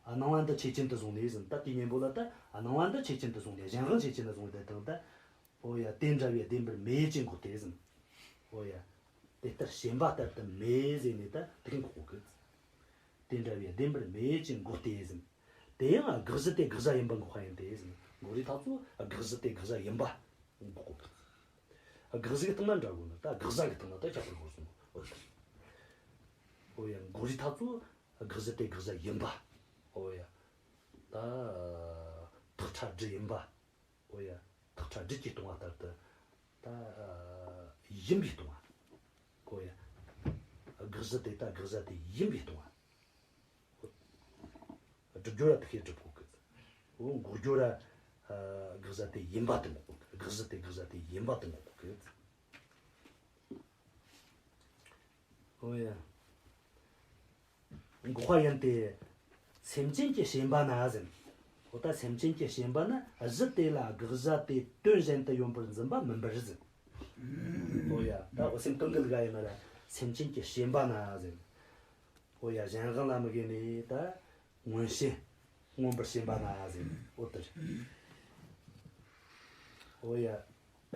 སྣང་བ་འདི་ཆོས་ཅན་དུ་བཟུང་ནས་ཟིན། ད་དེའི་གཉེན་པོ་ལ་ད་སྣང་བ་འདི་ཆོས་ཅན་དུ་བཟུང་ནས་གཞན་དབང་ཆོས་ཅན་ལ་བཟུང་བའི་དེ་དང་ད། འོ་ཡ། དེ་འདྲ་བའི་བདེན་པར་མེད་ཅེས་འགོག་སྟེ་ཟིན། འོ་ཡ། དེ་ལྟར་ཞེན་པ་ལྟར་དུ་མེད་ཟེར་ནས་ད་དེ་འགོག་གི། དེ་འདྲ་བའི་བདེན་པར་མེད་ཅེས་འགོག་སྟེ་ཟིན། དེ་ཡང་དགག་གཞི་དེ་དགག་བྱ་ཡིན་པ་འགོག་པ་ཡིན་ཏེ་ཟིན། འགོག་རིས་ཐག་ཚོ་དགག་གཞི་དེ་དགག་བྱ་ཡིན་པ་འགོག་གི། དགག་གཞི་གི་སྟེང་ན་འདྲ་དགོས་ན་ད་དགག་བྱ་གི་སྟེང་ན་ད་ཁྱད་པར་དགོས་སོང་། འོ་ཡ། འགོག་རིས་ཐག་ཚོ་དགག་གཞི་དེ་དགག་བྱ་ཡིན་པ། འོ་ཡ། ད་ཐག་ཁྲ་སྒྲི་ཡིན་པ། འོ་ཡ། ཐག་ཁྲ་སྒྲིད་ཀྱིས་སྟོང་བ་ལྟར་དུ། ད་ཡིན་པས་སྟོང་བ། འོ་ཡ། དགག་གཞི་དེ་ད་དགག་བྱ་དེ་ཡིན་པས་སྟོང་བ། སྒྲུབ་རྒྱུ་ར་དེ་ཤེས་སྒྲུབ་དགོས་གི། འོ་འགོག་རྒྱུ་ར། དགག་བྱ་དེ་ཡིན་པ་དེ་འགོག་དགོས་གི། དགག་གཞི་དེ་དགག་བྱ་དེ་ཡིན་པ་དེ་འགོག་དགོས་གི། འོ་ཡ། འགོག་པ་ཡིན་ཏེ། སེམས་ཅན་གྱི་ཞེན་པ་ན་ཟེར། འོ་ད་སེམས་ཅན་གྱི་ཞེན་པ་ན་གཞི་དེ་ལ་དགག་བྱ་དེ་དོན་གཞན་དུ་ཡོད་པར་འཛིན་པ་མིན་པར་ཟེར། འོ་ཡ། ད་འོ་སེམས་གང་གི་ལུགས་ཡིན་ན་ར་སེམས་ཅན་གྱི་ཞེན་པ་ན་ཟེར། འོ་ཡ། གཞན་དབང་ལ་དམིགས་ནས་ད་མངོན་ཞེན། མངོན་པར་ཞེན་པ་ན་ཟེར། འོ་དེ་རེད། འོ་ཡ།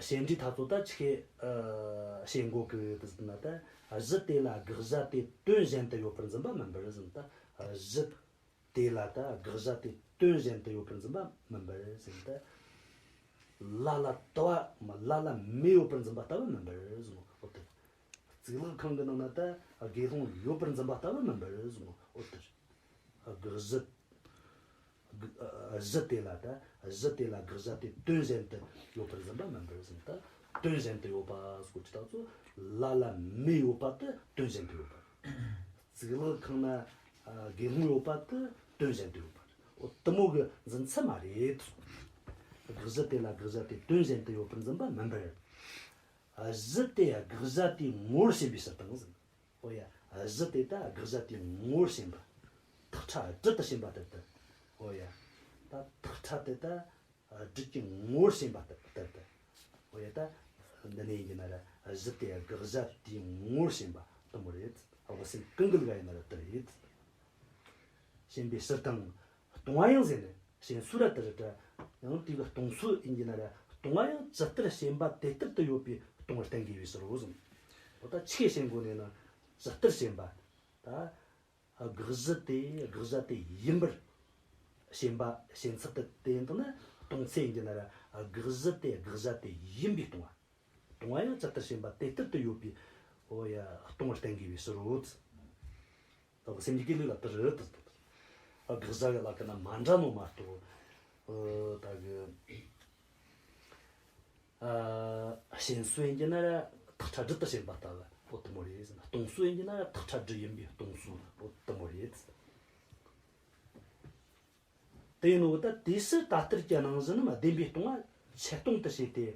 ཞེན་རིས་ཐག་ཚོ་ད་ཆི་ཁེ་ཨ་ཞེན་གོ་གི་དེ་ཟེར་ན་ད། གཞི་དེ་ལ་དགག་བྱ་དེ་དོན་གཞན་དུ་ཡོད་པར་འཛིན་པ་མིན་པར་ཟེར། ད་གཞི་དེ་ལ་ད་དགག་བྱ་དེ་དོན་གཞན་དུ་ཡོད་པར་འཛིན་པ་མིན་པར་ཟེར། ད་ལ་ལ་དུ་བ་མ་ལ་ལ་མེ་ཡོད་པར་འཛིན་པ་ལྟ་བུ་མིན་པར་ཟེར། འོ་དེ། གཙུག་ལག་ཁང་གི་ནང་ན་ད་དགེ་སློང་ཡོད་པར་འཛིན་པ་ལྟ་བུ་མིན་པར་ཟེར། འོ་དེ། དགག་གཞི། གཞི་དེ་ལ་ད། གཞི་དེ་ལ་དགག་བྱ་དེ་དོན་གཞན་དུ་ཡོད་པར་འཛིན་པ་མིན་པར་ཟེར། ད་དོན་གཞན་དུ་ཡོད་པ་སྐོར་གྱི་ཐག་ཚོ་ལ་ལ་མེ་ཡོད་པ་དེ་དོན་གཞན་དུ་ཡོད་པ་རེད། གཙུག་ལག་ཁང་ན་དགེ་སློང་ཡོད་པ་དེ་དོན་གཞན་དུ་ཡོད་པ་རེད། འོ་དེ་མོ་གི་འཛིན་ཚུལ་མ་རེད། དགག་གཞི་དེ་ལ་དགག་བྱ་དེ་དོན་གཞན་དུ་ཡོད་པར་འཛིན་པ་མིན་པར། གཞི་དེ་དགག་བྱ་དེའི་ངོ་བོར་ཞེན་པའི་ཕྱིར་དང་ཟེར། འོ་ཡ། གཞི་དེ་ད་དགག་བྱ་དེའི་ངོ་བོར་ཞེན་པ། ཐག་ ཐག་ཁྲ་སྦྲུལ་དུ་ཞེན་པ་ལྟར་དུ། འོ་ཡ། ད་ཐག་ཁྲ་དེ་ད་སྦྲུལ་གྱི་ངོ་བོར་ཞེན་པ་ལྟར་དུ། འོ་ཡ། ད་འདི་ནས་ཡིན་གྱི་ན་ར་གཞི་དེ་དགག་བྱ་དེའི་ངོ་བོར་ཞེན་པ་དེ་མོ་རེད། དབུ་སེམས་ཀུན་འགུལ་ག་ཡིན་ན་ར་དེ་རེད། ཞེན་པའི་ཕྱིར་དང་། ལྟུང་བ་ཡང་ཟེར་ནས་ཞེན་སྲོལ་ར་དེ་རེད་དྲ། ཡང་དེ་གི་ལྟུང་སྲོལ་ཡིན་གྱི་ན་ར། ལྟུང་བ་ཡང་ཇི་ལྟར་ཞེན་པ་དེ་ལྟར་དུ་ཡོད་པའི་ལྟུང་བར་བསྟན་དགོས་པའི་ཕྱིར་རོ་གསུངས། འོ་ད་ཆོས་ཞེན་དགོས་ནས་ན་ཇི་ལྟར་ཞེན་པ། ད་དགག་གཞི་དེ་དགག་བྱ་དེ་ཡིན་པར་ཞེན་པ་ཞེན་ཚུལ་དེ་དེ་ཡིན་དུས་ན། ལྟུང་ཚད་ཡིན་གྱི་ན་ར་དགག་གཞི་དེ་དགག་བྱ་དེ་ཡིན་པའི་ལྟུང་བ། ལྟུང་བ་ཡང་ཇི་ལྟར་ཞེན་པ་དེ་ལྟར་དུ་ཡོད་པའི། འོ་ཡ། ལྟུང་བར་བསྟན་དགོས་པའི་ཕྱིར་རོ། ད་སེམས་ཀྱི་ལུགས་ལ་དེ་རེད་དུ། དགག་བྱ་གི་ལ་ཀ་ན་མ་འདྲ་ནོ་མ་གཏོགས། ཨ། ད་གི། ཨ། ཞེན་སྲོལ་ཡིན་གྱི་ན་ར་ཐག་ཁྲ་སྦྲུལ་དུ་ཞེན་པ་ལྟ་བུ་འོ་དེ་མོ་རེད། ལྟུང་སྲོལ་ཡིན་གྱི་ན་ར་ཐག་ཁྲ་སྦྲུལ་ཡིན་པའི་ལྟུང་སྲོལ་འོ་དེ་མོ་རེད། དེ་ཡིན་ནོ་ད་དེའི་ཕྱིར་ད་ལྟར་གྱི་སྣང་གཞི་རྣམས་བདེན་པའི་སྟོང་བ་ཆད་སྟོང་དུ་བྱས་ཏེ།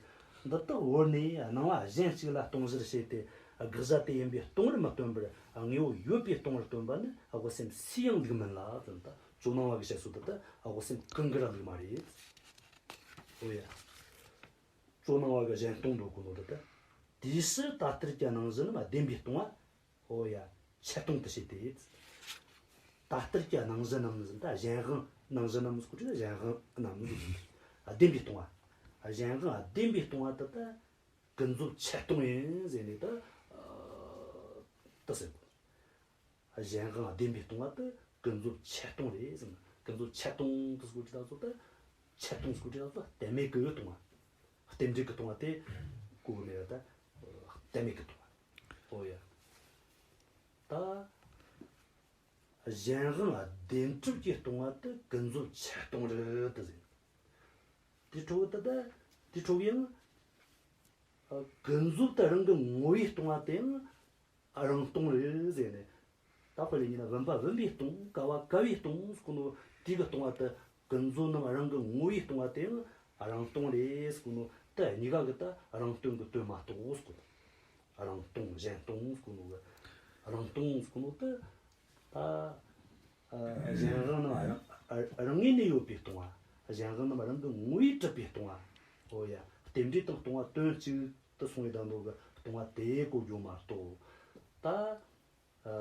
འདི་དག་བོར་ནས་སྣང་བ་གཞན་གཅིག་ལ་སྟོང་གཞིར་བྱས་ཏེ། དགག་བྱ་དེ་ཡིན་པའི་སྟོང་བར་མི་སྟོན་པར་དངོས་པོ་ཡོད་པའི་སྟོང་བར་སྟོན་པ་ནི་དབུ་སེམས་སུའི་ཡང་ལུགས་མིན་ལ་ཟེར། ད་ཇོ་ནང་བ་གི་བཤད་སྲོལ་དེ་ད་དབུ་སེམས་ཀུན་འགུལ་ར་ལུགས་མ་རེད། འོ་ཡ། ཇོ་ནང་བ་གི་གཞན་སྟོང་འདོད་གོ་ནོ་དེ་ད། དེའི་ཕྱིར་ད་ལྟར་གྱི་སྣང་གཞི་རྣམས་བདེན་པའི་སྟོང་བ། འོ་ཡ། ཆད་སྟོང་དུ་བྱས་ཏེ། ད་ལྟར་གྱི་སྣང་གཞི་རྣམས་ཟིན། ད་གཞན་དབང་སྣང་གཞི་རྣམས་ཟིན་གོ་དུས་གཞན་དབང་རྣམས་ཟིན། བདེན་པའི་སྟོང་བ། གཞན་དབང་བདེན་པའི་སྟོང་བ་དེ་ད་ཀུན་རྫོབ་ཆད་སྟོང་ཡིན་ཟེར་ནས་ད། ཨ། ད་ཟེར་གོ། གཞན་དབང་བདེན་པའི་སྟོང་བ་དེ་ཀུན་རྫོབ་ཆད་སྟོང་རེད་ཟེར་ན། ཀུན་རྫོབ་ཆད་སྟོང་དེ་ཟེར་གོ་དུས་ད་ཚོ་ད། ཆད་སྟོང་ཟེར་གོ་དུས་ད་ཚོ་གཏན་མེད་ཀྱི་སྟོང་བ། རྟེན་འབྲེལ་གྱི་སྟོང་བ་དེ་གོ་གི་མེད་པ་ད། གཏན་མེད་ཀྱི་སྟོང་བ། འོ་ཡ། ད། གཞན་དབང་བདེན་གྲུབ་ཀྱི་སྟོང་བ་དེ་ཀུན་རྫོབ་ཆད་སྟོང་རེད་དུ་ཟེར། དེ་འཕྲོ་དེ་ད། དེ་འཕྲོ་ཡང་། ཀུན་རྫོབ་དེ་རང་གི་ངོ་བོའི་སྟོང་བ་དེ་ཡང་རང་སྟོང་རེད་ཟེར་ནས། ད་དཔེ་ལ་ཡིན་ན་བུམ་པ་བུམ་པའི་སྟོང་། ཀ་བ་ཀ་བའི་སྟོང་ཟེར་གོ་ནོ་དེ་གི་སྟོང་བ་དེ་ཀུན་རྫོབ་རྣམས་རང་གི་ངོ་བོའི་སྟོང་བ་དེ་ཡང་རང་སྟོང་རེད་ཟེར་གོ་ནོ་དེ་གཉིས་ཀ་གི་ད་རང་སྟོང་གི་དོན་མ་གཏོགས་ཟེར་གོ། རང་སྟོང་གཞན་སྟོང་ཟེར་གོ་ནོ་གི། རང་སྟོང་ཟེར་གོ་ནོ་དེ། ད། ཨ། གཞན་དབང་རྣམས་རང་། ཨ། རང་ངོས་ནས་ཡོད་པའི་སྟོང་བ། གཞན་དབང་རྣམས་རང་གི་ངོ་བོས་གྲུབ་པའི་སྟོང་བ། འོ་ཡ། རྟེན་འབྲེལ་དང་སྟོང་བ་དོན་གཅིག་ཏུ་སོང་བའི་དང་པོ་གི་སྟོང་བ་དེ་གོ་རྒྱུ་མ་གཏོགས། ད། ཨ།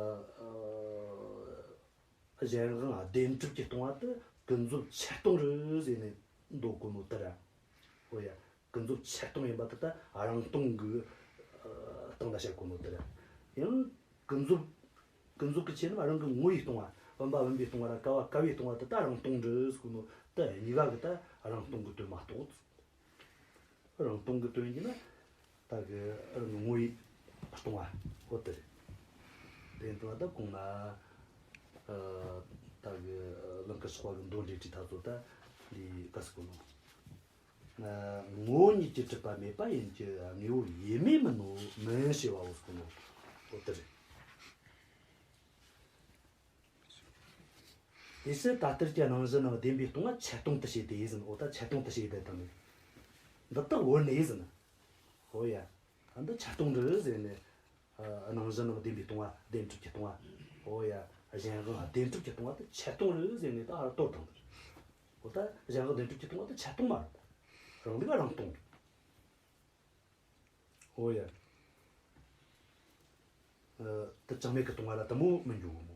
ཨ། གཞན་དབང་བདེན་གྲུབ་ཀྱི་སྟོང་བ་དེ་ཀུན་རྫོབ་ཆད་སྟོང་རེད་ཟེར་ནས་འདོད་གོ་ནོ་དེ་ར། འོ་ཡ། ཀུན་རྫོབ་ཆད་སྟོང་ཡིན་པ་དེ་ད་རང་སྟོང་གི། ཨ། སྟེང་ལ་བཤད་གོ་ནོ་དེ་ར། ཡང་ཀུན་རྫོབ། ཀུན་རྫོབ་ཀྱི་ཆོས་རྣམས་རང་གི་ངོ་བོས་སྟོང་བ། བུམ་པ་བུམ་པའི་སྟོང་བ་ར་ཀ་བ་ཀ་བའི་སྟོང་བ་དེ་ད་རང་སྟོང་རེད་ཟེར་གོ་ནོ་དེ་གཉིས་ཀ་གི་ད་རང་སྟོང་གི་དོན་མ་གཏོགས། རང་སྟོང་གི་དོན་གྱི་ན་ད་གི་རང་གི་ངོ་བོས་སྟོང་བ་འོ་དེ་རེད། དེ་ཡིན་དུས་ད་གོང་ན། ཨ། ད་གི་ལང་ཀར་ཕྱོགས་པ་གི་མདོ་འགྲེལ་བྲིས་ད་ཚོ་ད་འདི་ག་ཟེར་གོ་ནོ། ཨ། ངོ་བོ་ཉིད་ཀྱིས་གྲུབ་པ་མེད་པ་ཡིན་གྱི། དངོས་པོ་ཡུལ་མེད་མིན་ནོ་མིན་ཞེས་པའོ་ཟེར་གོ་ནོ་འོ་དེ་རེད། དེ་ཕྱིར་ད་ལྟར་གྱི་སྣང་གཞི་རྣམས་བདེན་པའི་སྟོང་བ་ཆད་སྟོང་དུ་བྱས་ཏེ་ཟེར། འོ་ད་ཆད་སྟོང་དུ་བྱས་ཏེ་དང་ནི། འདི་དག་བོར་ནས་ཟེར་ན། འོ་ཡ། ད་འདི་ཆད་སྟོང་རེད་ཟེར་ནས། ཨ། སྣང་གཞི་རྣམས་བདེན་པའི་སྟོང་བ་བདེན་གྲུབ་ཀྱི་སྟོང་བ། འོ་ཡ། གཞན་དབང་བདེན་གྲུབ་ཀྱི་སྟོང་བ་དེ་ཆད་སྟོང་རེད་ཟེར་ནས་ད་ཧར་དོར་དང་། འོ་ད་གཞན་དབང་བདེན་གྲུབ་ཀྱི་སྟོང་བ་དེ་ཆད་སྟོང་མ་རེད། རང་ལུགས་རང་སྟོང་རེད། འོ་ཡ། ཨ། དེ་ཅང་མེད་ཀྱི་སྟོང་བ་ལ་དེ་མོ་མི་འགྱུར་གོ་མོ།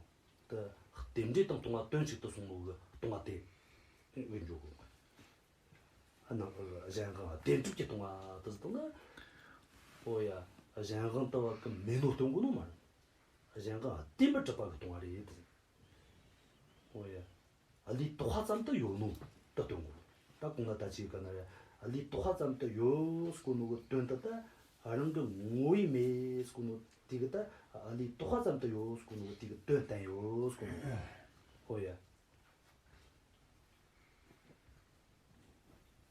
དེ་རྟེན་འབྲེལ་དང་སྟོང་བ་དོན་གཅིག་ཏུ་སོང་ནོ་གི་སྟོང་བ་དེ་མི་འགྱུར་གོ་མོ། ཨ། ནང་གཞན་དབང་བདེན་གྲུབ་ཀྱི་སྟོང་བ་དེ་ཟེར་ན། འོ་ཡ། གཞན་དབང་དེ་བ་གི་མེད་ནོ་སྟོན་གོ་ནོ་མ་རེད། གཞན་དབང་བདེན་པར་གྲུབ་པ་གི་སྟོང་བ་རེད་དེ་ཟེར། འོ་ཡ། བློས་བཏགས་པ་ཙམ་དུ་ཡོད་ནོ་དེ་སྟོན་གོ། ད་གོང་ན་ད་ཅིག་ག་ན་རེ། བློས་བཏགས་པ་ཙམ་དུ་ཡོད་ཟེར་གོ་ནོ་གི་དོན་དེ་ད་རང་གི་ངོ་བོས་མེད་ཟེར་གོ་ནོ་དེ་གི་ད། བློས་བཏགས་པ་ཙམ་དུ་ཡོད་ཟེར་གོ་ནོ་དེ་གི་དོན་བསྟན་ཡོད་ཟེར་གོ་ནོ། འོ་ཡ།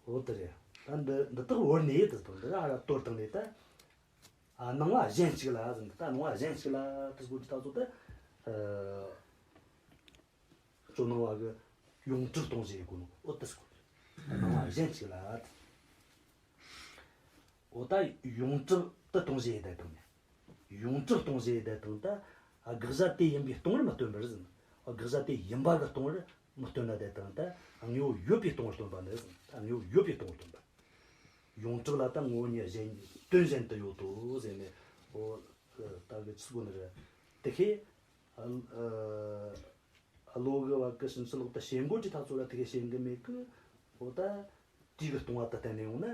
འོ་དེ་རེད། ད་འདི་འདི་དག་བོར་ནས་དེ་དང་འདི་ར་ཧར་དོར་བཏང་ནས་ད། ཨ། སྣང་བ་གཞན་གཅིག་ལ་ཟེར། ད་སྣང་བ་གཞན་གཅིག་ལ་དེ་ཟེར་གོ་དུས་ད་ཚོ་ད། ཨ། ཇོ་ནང་བ་གི་ཡོངས་གྲུབ་སྟོང་ཞེས་གོ་ནོ་འོ་དེ་ཟེར་གོ། སྣང་བ་གཞན་གཅིག་ལ། འོ་ད་ཡོངས་གྲུབ་དེ་སྟོང་ཞེས་བསྡད་དང་ནི། ཡོངས་གྲུབ་སྟོང་ཞེས་བསྡད་དང་ད། དགག་བྱ་དེ་ཡིན་པའི་སྟོང་བར་མི་སྟོན་པར་ཟེར། དགག་བྱ་དེ་ཡིན་པ་གི་སྟོང་པར་མི་སྟོན་ན། དེ་དང་ད་དངོས་པོ་ཡོད་པའི་སྟོང་པར་སྟོན་པ་ནི་ཟེར། ད་དངོས་པོ་ཡོད་པའི་སྟོང་པར་སྟོན་པ། ཡོངས་གྲུབ་ལ་ད་ངོ་བོ་ཉིད་གཞན་ཉིད་དོན་གཞན་དུ་ཡོད་དོ་ཟེར་ནས། འོ་ད་གི་ཚིག་གོ་ནི་རེད། དེ་ཁས་ཨ་ཨ་བློ་གི་བ་གི་ཕྱིན་ཅི་ལོག་ཏུ་ཞེན་དགོས་ཀྱི་ཐག་ཚོད་ལ་དེ་ཁས་ཞེན་གི་མེད་གི། འོ་ད་དེ་གི་སྟོང་པ་དུ་བསྟན་ནས་ཡོང་ན།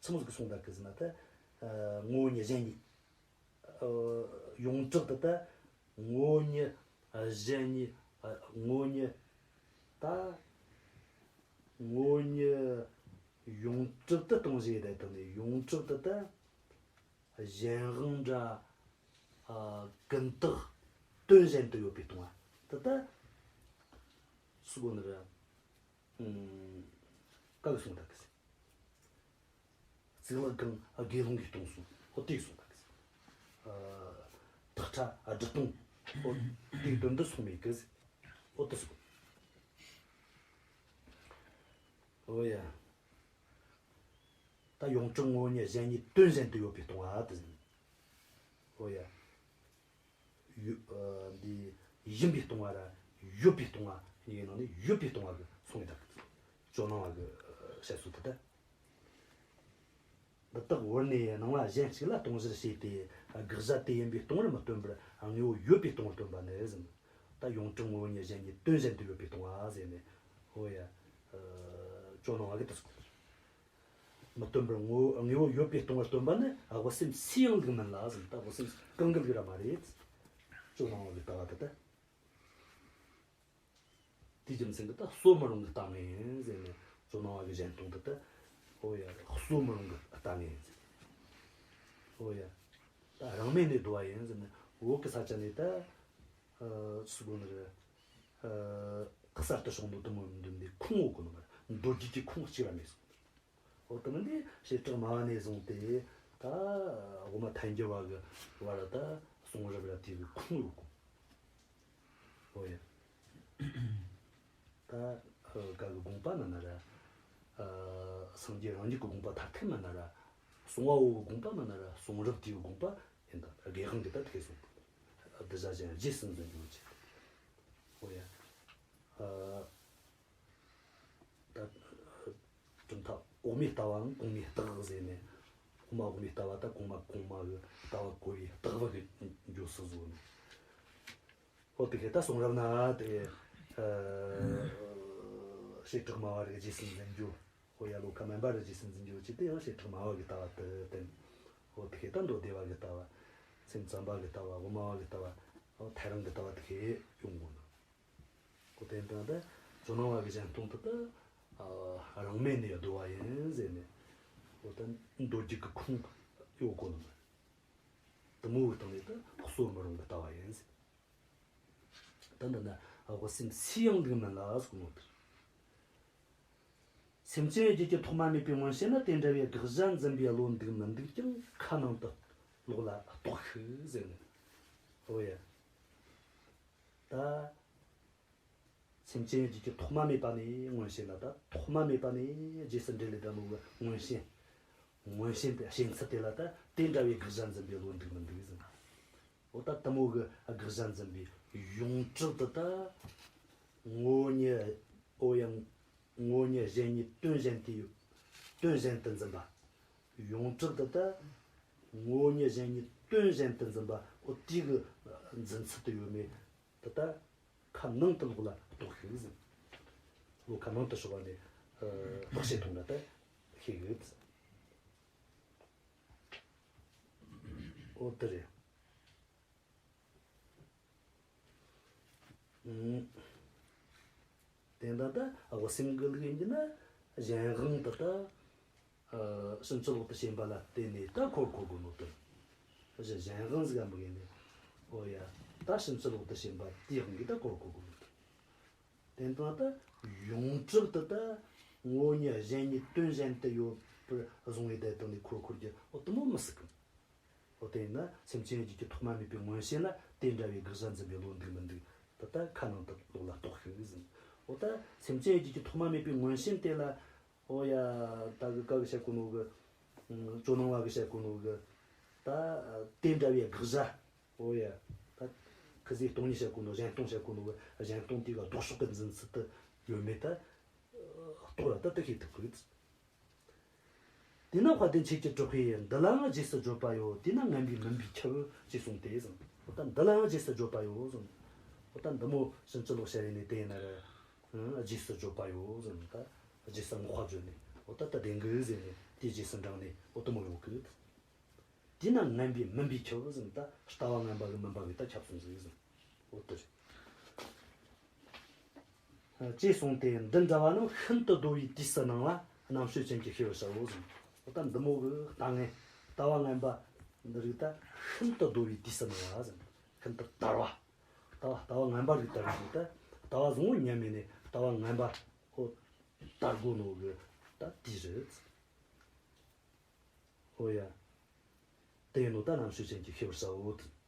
ཚིག་མོ་ཟིག་གི་སོང་ད་གི་ཟེར་ན། ད་ངོ་བོ་ཉིད་གཞན་ཉིད། ཡོངས་གྲུབ་ཏུ་ད་ངོ་བོ་ཉིད་གཞན་ཉིད། ངོ་བོ་ཉིད་ད་ངོ་བོ་ཉིད་ཡོངས་གྲུབ་ཏུ་སྟོང་ཞེས་བསྡད་དང་ནི། ཡོངས་གྲུབ་ཏུ་ད་གཞན་དབང་འདྲ་ཀུན་བཏགས་དོན་གཞན་དུ་ཡོད་པའི་སྟོང་པ་དེ་ད་སུ་གོ་ནི་རེད། ཀ་གི་སོང་ད་གི་ཟེར། གཙུག་ལག་ཁང་དགེ་སློང་གིས་སྟོང་གསུངས། ཨོ་དེ་སོང་ད་གི་ཟེར། ཐག་ཁྲ་སྒྲུབ་སྟོང་། ཨོ་དེའི་དོན་དུ་སོང་མེད་གི་ཟེར། ཨོ་དེ་སོང་། ཨོ་ཡ། ད་ཡོངས་གྲུབ་ངོ་བོ་ཉིད་གཞན་ཉིད་དོན་གཞན་དུ་ཡོད་པའི་སྟོང་པ་དེ་ཟེར། ཨོ་ཡ། ཡོད། ཨ། འདི་ཡིན་པའི་སྟོང་པ་ར་ཡོད་པའི་སྟོང་པ་གཉིས་ཀྱི་ནང་ནས་ཡོད་པའི་སྟོང་པ་གི་སོང་ཡོད་ད་གི། ཇོ་ནང་པ་གི་བཤད་སྲོལ་དེ་ད། འདི་དག་བོར་ནས་སྣང་བ་གཞན་གཅིག་ལ་སྟོང་ཞིར་བྱས་ཏེ། དགག་བྱ་དེ་ཡིན་པའི་སྟོང་པར་མི་སྟོན་པར་དངོས་པོ་ཡོད་པའི་སྟོང་པར་སྟོན་པ་ནི་ཟེར། ད་ཡོངས་གྲུབ་ངོ་བོ་ཉིད་གཞན་ཉིད་དོན་གཞན་དུ་ཡོད་པའི་སྟོང་པ་ཟེར་ནས། ཨོ་ཡ། ཨ། ཇོ་ནང་པ་གི་དེ་སོང་། མི་སྟོན་པར་ངོ་བོ་དངོས་པོ་ཡོད་པའི་སྟོང་པར་སྟོན་པ་ནི། ཨ། དབུ་སེམས་སུའི་ཡང་འདུག་མིན་ལ་ཟེར། ད་དབུ་སེམས་གང་གི་འདུག་ར་མ་རེད། ཇོ་ནང་པ་གི་ལྟ་བ་དེ་ད། དེའི་རྒྱུ་མཚན་གྱིས་ད་གསོ་མི་རུང་གི་ལྟ་ངན་ཟེར་ནས་ཇོ་ནང་པ་གི་གཞན་སྟོང་དེ་ད། ཨོ་ཡ། གསོ་མི་རུང་གི་ལྟ་ངན་ཟེར། ཨོ་ཡ། ད་རང་མེད་ནས་བསྡུ་བ་ཡིན་ཟེར་ནས། བོད་ཀྱི་ས་ཆ་ནས་ད། ཨ། སུ་གོ་ནི་རེད། ཨ། གསར་དུ་བྱུང་འདུག་དུ་མོ་འདུག་འདི་ཁུངས་འོ་གོ་ནི་མ་རེད། མདོ་རྒྱུད་ཀྱི་ཁུངས་གཅིག་ར་མེད་སོང་། འོ་དེ་མིན་དེ་བྱེ་བྲག་སྨྲ་བ་ནས་བཟུང་སྟེ་ད་དབུ་མ་ཐལ་འགྱུར་བ་གི་བར་ད་གསུང་རབ་ར་དེ་གི་ཁུངས་ཡོད་གོ། འོ་ཡ། ད་ཀ་གི་དགོངས་པ་མིན་ན་ར། ཨ། སངས་རྒྱས་རང་ཉིད་ཀྱི་དགོངས་པ་མཐར་ཐུག་མིན་ན་ར། གསུང་བ་བོ་གི་དགོངས་པ་མིན་ན་ར། གསུང་རབ་དེའི་དགོངས་པ་ཡིན་ད། དགེ་དབང་གིས་ད་དེ་གསུངས། གདུལ་བྱ་གཞན་རྗེས་སུ་འཛིན་རྒྱུ་བྱེད། འོ་ཡ། ཨ། ད་གྲུབ་མཐའ་འོག་མའི་ལྟ་བའམ་གོང་མའི་རྟགས་ཟེར་ནས། འོག་མ་འོག་མའི་ལྟ་བ་ད་གོང་མ་གོང་མ་གི་ལྟ་བ་གོ་བའི་རྟགས་པ་གི་འགྱོ་སྲིད་བཟོ་ནས། འོ་དེ་གས་ད་གསུང་རབ་ན་དེ། ཨ། བྱེ་བྲག་སྨྲ་བ་རིགས་རྗེས་སུ་འཛིན་རྒྱུ། འོ་ཡ། བློ་ཁ་དམན་པ་རིགས་རྗེས་སུ་འཛིན་རྒྱུ་བྱེད་དེ་ཡང་བྱེ་བྲག་སྨྲ་བ་གི་ལྟ་བ་དེ་བསྟན། འོ་དེ་གས་ད་མདོ་སྡེ་པ་གི་ལྟ་བ། སེམས་ཙམ་པ་གི་ལྟ་བ། དབུ་མ་པ་གི་ལྟ་བ། འོ་ཐལ་རང་གི་ལྟ་བ་དེ་གས་ཡོང་དགོས་ནོ། འོ་དེ་འདྲ་ད་ཇོ་ནང་པ་གི་གཞན་སྟོང་དེ་ད། ཨ། རང་མེད་ནས་བསྡུ་བ་ཡིན་ཟེར་ནས། འོ་ད་མདོ་རྒྱུད་ཀྱི་ཁུངས་ཡོད་གོ་ནི་མ་རེད། དུ་མོ་བའི་སྟེང་ནས་ད་གསོ་མི་རུང་གི་ལྟ་བ་ཡིན་ཟེར། ད་འདི་ན་དབུ་སེམས་སུའི་ཡང་འདུག་མིན་ལ་ཟེར་གོ་ནོ་དེ། སེམས་ཅན་ཡུལ་གྱི་ཐོག་མ་མེད་པའི་མངོན་ཤེས་ན། དེ་འདྲ་བའི་དགག་བྱ་འཛིན་པའི་བློ་འདུག་མི་འདུག་ཀྱང་ཁ་ནང་དུ་ལོག་ལ་རྟོགས་ཤིག་ཟེར་ནས། འོ་ཡ། ད་སེམས་ཅན་ཡུལ་གྱི་ཐོག་མ་མེད་པ་ནས་མངོན་ཤེས་ན། ད་ཐོག་མ་མེད་པ་ནས་རྗེས་སུ་འབྲེལ་ལས་ལྡན་པའི་མངོན་ཤེས། མངོན་ཤེས་དེ་ཞེན་ཚུལ་དེ་ལ་ད་དེ་འདྲ་བའི་དགག་བྱ་འཛིན་པའི་བློ་འདུག་མི་འདུག་ཟེར། འོ་ད་དུ་མོ་གི་དགག་བྱ་འཛིན་པའི་ཡོངས་གྲུབ་ཏུ་ད་ངོ་བོ་ཉིད། འོ་ཡ། ངོ་བོ་ཉིད་གཞན་ཉིད་དོན་གཞན་དུ་ཡོད། དོན་གཞན་དུ་འཛིན་པ། ཡོངས་གྲུབ་ཏུ་ད་ངོ་བོ་ཉིད་གཞན་ཉིད་དོན་གཞན་དུ་འཛིན་པ། འོ་དེ་གི་འཛིན་ཚུལ་དུ་ཡོད་མེད་དེ་ད་ཁ་ནང་དུ་ལོག་ལ་རྟོགས་ཤིག་ཟེར། བློ་ཁ་ནང་དུ་ཕྱོགས་པ་ནས། ཨ། བརྟག་དཔྱད་གཏོང་ན་ད་ཤེས་གི། འོ་དེ་རེད། ཨང་། དེ་འདྲ་ད་དབུ་སེམས་ཀྱི་ལུགས་ཡིན་གྱི་ན་གཞན་དབང་དུ་ད། ཨ། ཕྱིན་ཅི་ལོག་ཏུ་ཞེན་པ་ལ་བརྟེན་ནས་ད་འཁོར་འཁོར་དགོས་ནོ་དེ། གཞན་དབང་ཟིག་ག་མི་དགོས་ནས། འོ་ཡ། ད་ཕྱིན་ཅི་ལོག་ཏུ་ཞེན་པ་དེའི་དབང་གིས་ད་འཁོར་འཁོར་དགོས་ནོ་དེ། དེ་འདྲ་ད་ཡོངས་གྲུབ་ཏུ་ད་ངོ་བོ་ཉིད་གཞན་ཉིད་དོན་གཞན་དུ་ཡོད་པར་བཟུང་བའི་བསྡད་དོན་ནི་འཁོར་འཁོར་གྱི། འོ་དེ་མོ་མི་སྲིད་གི། འོ་དེ་ཡིན་ན་སེམས་ཅན་ཡུལ་གྱི་ཐོག་མ་མེད་པའི་མངོན་ཤེས་ལ་དེ་འདྲ་བའི་དགག་བྱ་འཛིན་པའི་བློ་འདུག་མི་འདུག་ད་ལྟ་ཁ་ནང་དུ་ལོག་ལ་རྟོགས་ཤིག་ཟེར། འོ་ད་སེམས་ཅན་ཡུལ་གྱི་ཐོག་མ་མེད་པའི་མངོན་ཤེས་དེ་ལ། འོ་ཡ། ད་གི་ཀ་གི་བཤད་གོ་ནོ་གི། ཨང་། ཇོ་ནང་པ་གི་བཤད་གོ་ནོ་གི། ད་དེ་འདྲ་བའི་དགག་བྱ། འོ་ཡ། ད་ གི་ཟས་སྟོང་ཉིད་བཤད་གོ་ནོ། གཞན་སྟོང་བཤད་གོ་ནོ་གི་གཞན་སྟོང་དེ་གི་ལྡོག་ཕྱོགས་ཀྱི་འཛིན་ཚུལ་དེ་ཡོད་མེད་ད་རྟོགས་ལ་ད་དེ་ཤེས་ཐུབ་གི། དེས་ན་དཔལ་ལྡན་ཆོས་ཀྱི་གྲགས་པས། འདི་ལའང་རྗེས་སུ་བརྗོད་པ་ཡོད། དེས་ན་ངན་པས་སྨིན་པས་ཁྱབ། ཅེས་གསུངས་ཏེ་ཟེར། འོ་ད་འདི་ལའང་རྗེས་སུ་བརྗོད་པ་ཡོད་ཟེར། འོ་ད་འདི་མོ་ཕྱིན་ཅི་ལོག་བཤད་ཡས་ནས་དེ་ཡིན་ན་ར། ཨང་། རྗེས་སུ་བརྗོད་པ་ཡོད་ཟེར། ད་རྗེས་སུ་བསྔགས་པ་བརྗོད་ནས་འོ་ད་ད་བདེན་གི་ཟེར་ནས་དེའི་རྗེས་སུ་འབྲངས་ནས་འོ་དེ་མོ་ཡོང་གི། དེས་ན་ངན་པས་སྨིན་པས་ཁྱབ་ཟེར། ད་ལྟ་བ་ངན་པ་གི་སྨིན་པ་གི་ད་ཁྱབ་སོང་ཟིག་ཟེར། འོ་དེ་རེད། ཅེས་གསུངས་ཏེ། འདི་འདྲ་བ་རྣམས་ཤིན་ཏུ་བདོ་བའི་དུས་སུ་སྣང་བ་རྣམ་དཔྱོད་ཅན་གྱིས་ཤེས་པར་བྱའོ་ཟེར། འོ་ད་འདི་མོ་གི་ལྟ་ངན་ལྟ་བ་ངན་པ་འདི་རིགས་ད་ཤིན་ཏུ་བདོ་བའི་དུས་སུ་སྣང་བ་ཟེར། ཤིན་ཏུ་དར་བ། ལྟ་བ་ལྟ་བ་ངན་པ་རིགས་དར་རིགས་ད་ལྟ་བ་བཟང་བོ་ཉམས་མེད་ནས་ལྟ་བ་ངན་པ་འོ་དར་གོ་ནོ་གི་ད་དུས་རེད། འོ་ཡ། དེ་ཡིན་ནོ་ད་རྣམ་དཔྱོད་ཅན་གྱིས་ཤེས་པར་བྱའོ།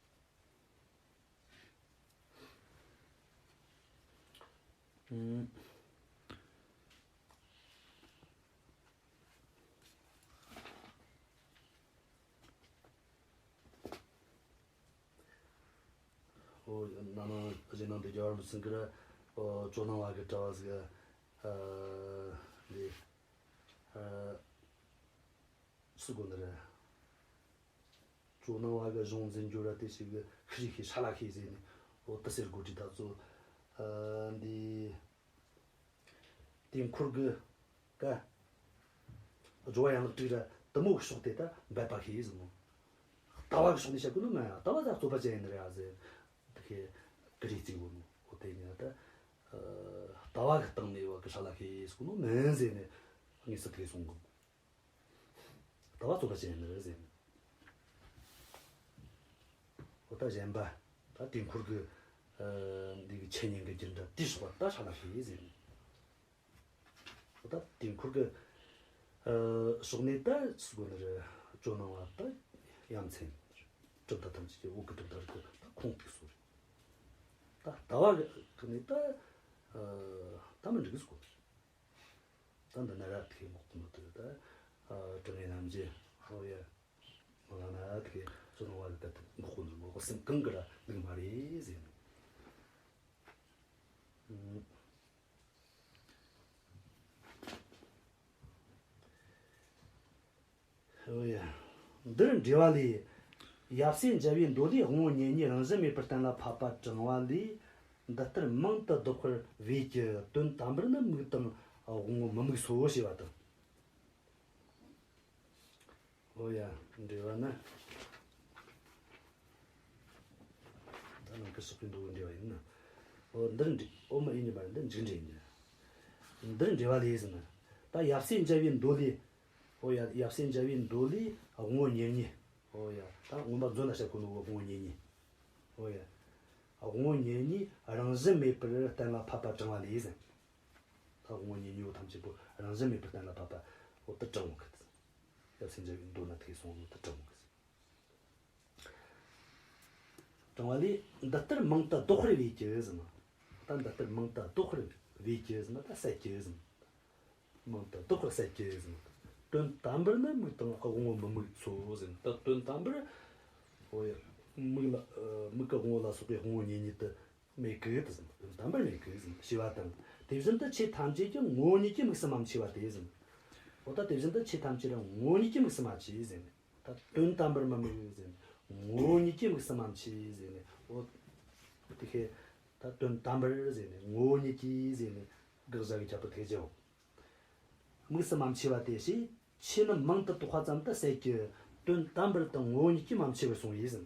ཨུམ། ཨོ། ན་ནིང་གཞན་ནང་དུ་རྒྱལ་བ་རིན་པོ་ཆེ་གིས་ར། ཨོ། ཇོ་ནང་བ་གི་གྲྭ་བ་ཟིག་ཨ། འདི། ཨ། སུ་དགོ་ནི་རེད། ཇོ་ནང་བ་གི་གཞུང་འཛིན་རྒྱུ་ར་དེ་ཞིག་གི་ཤི་རི་ཤི་ཧྲ་ལ་ཤི་ཟེར་ནས་འོ་དེ་ཟེར་དགོ་དྲི་ད་ཚོ། ཨ། འདི། དེ་འཁོར་གི་ཀ་སྦྱོར་བ་ཡན་ལག་དྲུག་ར་དེ་མོ་གི་ཕྱོགས་དེ་ད་འབད་པ་ཤེས་ཟེར་ནོ། ལྟ་བ་གི་ཕྱོགས་ནས་བཤད་གོ་ནོ་མ་ཡ། ལྟ་བ་ད་རྩོད་པ་ཅན་ཡིན་ནི་རེད་ཨ་ཟེར། དེ་ཁེ་ཀི་རེ་རྩིས་གོ་ནོ། འོ་དེ་ཉིད་ད་ལྟ་བ་གི་སྟེང་ནས་བ་གི་ཧྲ་ལ་ཤེས་ཟེར་གོ་ནོ་མིན་ཟེར་ནས་དངོས་སུ་དེ་གསུང་གོ། ལྟ་བ་རྩོད་པ་ཅན་ཡིན་ནི་རེད་ཟེར་ནས། འོ་ད་གཞན་པ་ད་དེ་འཁོར་གི་ཨ། འདི་གི་ཆོས་ཉན་གི་རྒྱུ་འདྲ་དེ་སོགས་པ་ད་ཧྲ་ལ་ཤེས་ཟེར་ནས། འོ་ད་དེ་འཁོར་གི་ཨ། ཕྱོགས་ནས་ད་སུ་དགོ་ནི་རེད། ཇོ་ནང་བ་ད་ཡ་མཚན་གྲུབ་མཐའ་ཐམས་ཅད་ཀྱི་འོག་གི་གྲུབ་མཐའ་རིགས་ད་ཁུངས་གཏུགས་སོ་རེད། ད་ལྟ་བ་གི་ནི་ད་ཨ། ད་མི་འགྲིག་གི་སུ་དགོ་ནི་རེད། ད་འདི་ན་ར་དེ་ངོ་གོ་ནོ་དེ་ད་ཨ། དྲང་ངེས་རྣམ་འབྱེད། ཨོ་ཡ། ང་ན་དེ་ཇོ་ནང་བ་གི་ད་དེ་ངོ་གོ་ནོ་ངོ་གོ་སེམས་གང་གི་ར་འདུག་མ་རེད་ཟེར་ནས། ཨུམ། ཨོ་ཡ། འདིར་འགྲེལ་བ་ལས། ཡབ་སྲས་མཇལ་བའི་མདོ་ལས་དབང་པོ་ཉིད་གཉིས་རང་བཞིན་མེད་པར་གཏན་ལ་ཕབ་པ་དྲངས་པ་ལས། འདི་ལྟར་མང་དུ་བཟློག་པར་བས་ཀྱི། དོན་དམ་པར་ནི་མིག་དང་དབང་པོ་མི་དམིགས་སོ་ཞེས་པ་དང་། ཨོ་ཡ། འགྲེལ་བ་ནི། ད་ནང་གི་ཕྱག་པའི་མདོ་གི་འགྲེལ་བ་ཡིན་ན། ཨོ་འདིར་འགྲེལ། ཨོ་མ་ཡིན་ཉིད་པ་རེད། འདི་མཇུག་འགྲེལ་ཡིན་གྱི། འདིར་འགྲེལ་བ་ལས་ཟེར་ན། ད་ཡབ་སྲས་མཇལ་བའི་མདོ་ལས། ཨོ་ཡ། ཡབ་སྲས་མཇལ་བའི་མདོ་ལས་དབང་པོ་ཉིད་གཉིས། ཨོ་ཡ། ད་མངོན་པ་མཛོད་ལ་བཤད་གོ་ནོ་དབང་པོ་ཉིད་གཉིས། ཨོ་ཡ། དབང་པོ་ཉིད་གཉིས་རང་བཞིན་མེད་པར་གཏན་ལ་ཕབ་པ་དྲངས་པ་ལས་ཟེར། ད་དབང་པོ་ཉིད་གཉིས་པོ་ཐམས་ཅད་པོ་རང་བཞིན་མེད་པར་གཏན་ལ་ཕབ་པ་འོ་དེ་དྲངས་གི། ཡབ་སྲས་མཇལ་བའི་མདོ་ན་དེ་གསུངས་ནོ་དེ་དྲངས་གི། དྲངས་པ་ལས། འདི་ལྟར་མང་དུ་བཟློག་པར་བས་ཀྱི་ཟེར་ན། ད་འདི་ལྟར་མང་དུ་བཟློག་པར་བས་ཀྱི་ཟེར་ན་ད་བསད་ཀྱི་ཟེར་ན། མང་དུ་བཟློག་པར་བསད་ཀྱི་ཟེར་ན། དོན་དམ་པར་ནི་མིག་དང་དབང་པོ་མི་དམིགས་སོ་ཟེར་ན། ད་དོན་དམ་པར། འོ་ཡ། མིག་ལ་ཨ། མིག་གི་དབང་པོ་ལ་སོགས་པའི་དབང་པོ་ཉིད་གཉིས་དེ་མེད་ཀི་དེ་ཟེར་ན། དོན་དམ་པར་མེད་ཀི་ཟེར་ན་ཞེས་པ་དང་། དེ་བཞིན་དུ་ཆོས་ཐམས་ཅད་ཀྱང་ངོ་བོ་ཉིད་ཀྱིས་དམིགས་སུ་མ་མཆིས་པ་སྟེ་ཟེར་ན། འོ་ད་དེ་བཞིན་དུ་ཆོས་ཐམས་ཅད་ལ་ངོ་བོ་ཉིད་ཀྱིས་དམིགས་སུ་མ་མཆིས་ཟེར་ན། ད་དོན་དམ་པར་མི་དམིགས་ཟེར་ནས། ངོ་བོ་ཉིད་ཀྱིས་དམིགས་སུ་མ་མཆིས་ཟེར་ནས། འོ། དེ་ཁའི་ད་དོན་དམ་པར་ཟེར་ནས། ངོ་བོ་ཉིད་ཀྱིས་ཟེར་ནས། དགག་བྱ་གི་ཁྱད་པར་ཐེག་ཅེའོ། དམིགས་སུ་མ་མཆིས་པ་སྟེ་ཞེས། ཆོས་རྣམས་མང་དུ་བཏོགས་པ་ཙམ་དུ་ཟད་ཀྱི། དོན་དམ་པར་དང་ངོ་བོ་ཉིད་ཀྱིས་མ་མཆིས་པར་གསུངས་པས་ཟེར།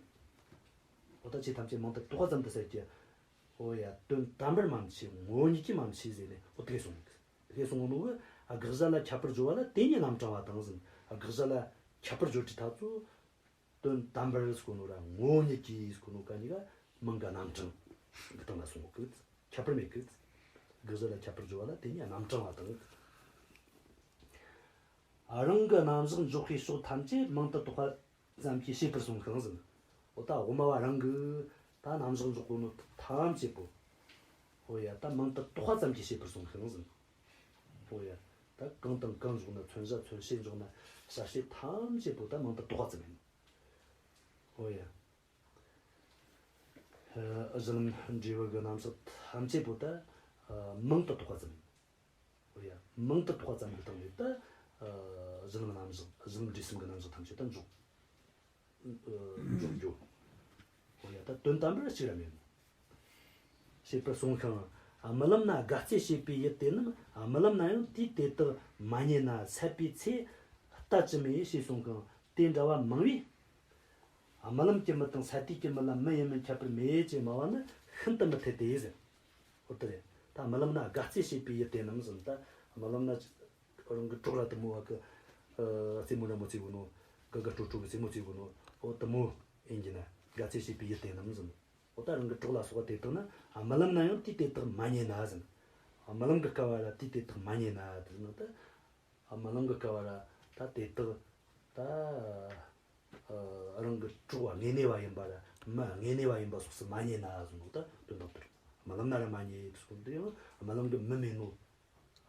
འོ་ད་ཆོས་ཐམས་ཅད་མང་དུ་བཏོགས་པ་ཙམ་དུ་ཟད་ཀྱི། འོ་ཡ། དོན་དམ་པར་མ་མཆིས། ངོ་བོ་ཉིད་ཀྱིས་མ་མཆིས་ཟེར་ནས། འོ་དེ་གསུངས། དེ་གསུངས་ནོ་གི། དགག་བྱ་ལ་ཁྱད་པར་སྦྱོར་བ་ལ་དེ་ཉིད་རྣམ་གྲངས་པ་དང་ཟེར། དགག་བྱ་ལ་ཁྱད་པར་སྦྱོར་གྱི་ཐབས་སུ། དོན་དམ་པར་ཟེར་གོ་ནོ་ར་ངོ་བོ་ཉིད་ཀྱིས་ཟེར་གོ་ནོ་ག་གཉིས་ཀ་མིང་གི་རྣམ་གྲངས་ཀྱི་སྟེང་ལ་གསུངས་གི། ཁྱད་པར་མེད་གི། དགག་བྱ་ལ་ཁྱད་པར་སྦྱོར་བ་ལ་དེ་ཉིད་རྣམ་གྲངས་པ་དང་། རང་གི་རྣམ་གཞག་འཇོག་པའི་ཕྱོགས་ཐམས་ཅད་མང་དུ་བཏོགས་པ་ཙམ་གྱིས་ཤེས་པར་གསུངས་ཤིང་ཟེར། འོ་ད་དབུ་མ་བ་རང་གི་ད་རྣམ་གཞག་འཇོག་གོ་ནོ་ཐམས་ཅད་པོ། འོ་ཡ། ད་མང་དུ་བཏོགས་པ་ཙམ་གྱིས་ཤེས་པར་གསུངས་ཤིང་ཟེར། འོ་ཡ། ད་གང་དང་གང་འཇོག་ན། མཚོན་བྱ་མཚོན་བྱེད་འཇོག་ན། བྱ་བྱེད་ཐམས་ཅད་པོ་ད་མང་དུ་བཏོགས་པ་ཙམ་ཡིན། འོ་ཡ། གཞི་ལམ་འབྲས་བུ་གི་རྣམ་གཞག་ཐམས་ཅད་པོ་ད་མིང་དུ་ཐོགས་པ་ཙམ། འོ་ཡ། མིང་དུ་ཐོགས་པ་ཙམ་གྱི་སྟེང་ནས་ད་གཞི་ལམ་རྣམ་གཞག་གཞི་ལམ་འབྲས་གསུམ་གྱི་རྣམ་གཞག་ཐམས་ཅད་ད་འཇོག་འཇོག་རྒྱུ། འོ་ཡ། ད་དོན་དམ་པར་གཅིག་ར་མེད་ནོ། ཞེས་པར་གསུངས་ཤིང་། རྨི་ལམ་ན་དགའ་རྩེ་བྱེད་པའི་ཡུལ་དེ་རྣམས་རྨི་ལམ་ན་ཡང་དུས་དེ་དག་མ་རྙེད་ན་སད་པའི་ཚེ་ལྟ་ཅི་སྨོས་ཞེས་གསུངས་ཤིང་། དེ་འདྲ་བ་མང་བས། རྨི་ལམ་གྱི་མི་དང་སད་དུས་ཀྱི་མི་ལ་མི་ཡིན་མིན་ཁྱད་པར་མེད་ཅེས་སྨྲ་བ་ནི་ཤིན་ཏུ་མི་འཐད་དེ་ཟེར། འོ་དེ་རེད། ད་རྨི་ལམ་ན་དགའ་རྩེ་བྱེད་པའི་ཡུལ་དེ་རྣམས་ཟེར། ད་རྨི་ལམ་ན་རང་གི་གྲོགས་ར་དེ་མོ་བ་གི་རྩེད་མོ་འདྲ་མོ་རྩེ་གོ་ནོ། དགའ་དགའ་སྤྲོ་སྤྲོ་གི་རྩེད་མོ་རྩེ་གོ་ནོ། འོ་དེ་མོ་ཡིན་གྱི་ན་དགའ་རྩེ་བྱེད་པའི་ཡུལ་དེ་རྣམས་ཟེར། འོ་ད་རང་གི་གྲོགས་ལ་སོགས་པ་དེ་དག་ནི་རྨི་ལམ་ན་ཡང་དུས་དེ་དག་མ་རྙེད་ན་ཟེར། རྨི་ལམ་གྱི་སྐབས་བ་ར་དུས་དེ་དག་མ་རྙེད་ན་དེ་ནི་ད་རྨི་ལམ་གྱི་སྐབས་བ་ར་ད་དེ་དག་ད་རང་གི་གྲོགས་དངོས་གནས་བ་ཡིན་པ་ར་མི་དངོས་གནས་བ་ཡིན་པ་སོགས་སུ་མ་རྙེད་ན་ཟེར་ནོ། ད་དོན་དག་དེ་རེད། རྨི་ལམ་ན་ར་མ་རྙེད་ཟེར་ནོ་དེ་ཡང་རྨི་ལམ་གྱི་མི་མེད་ནོ།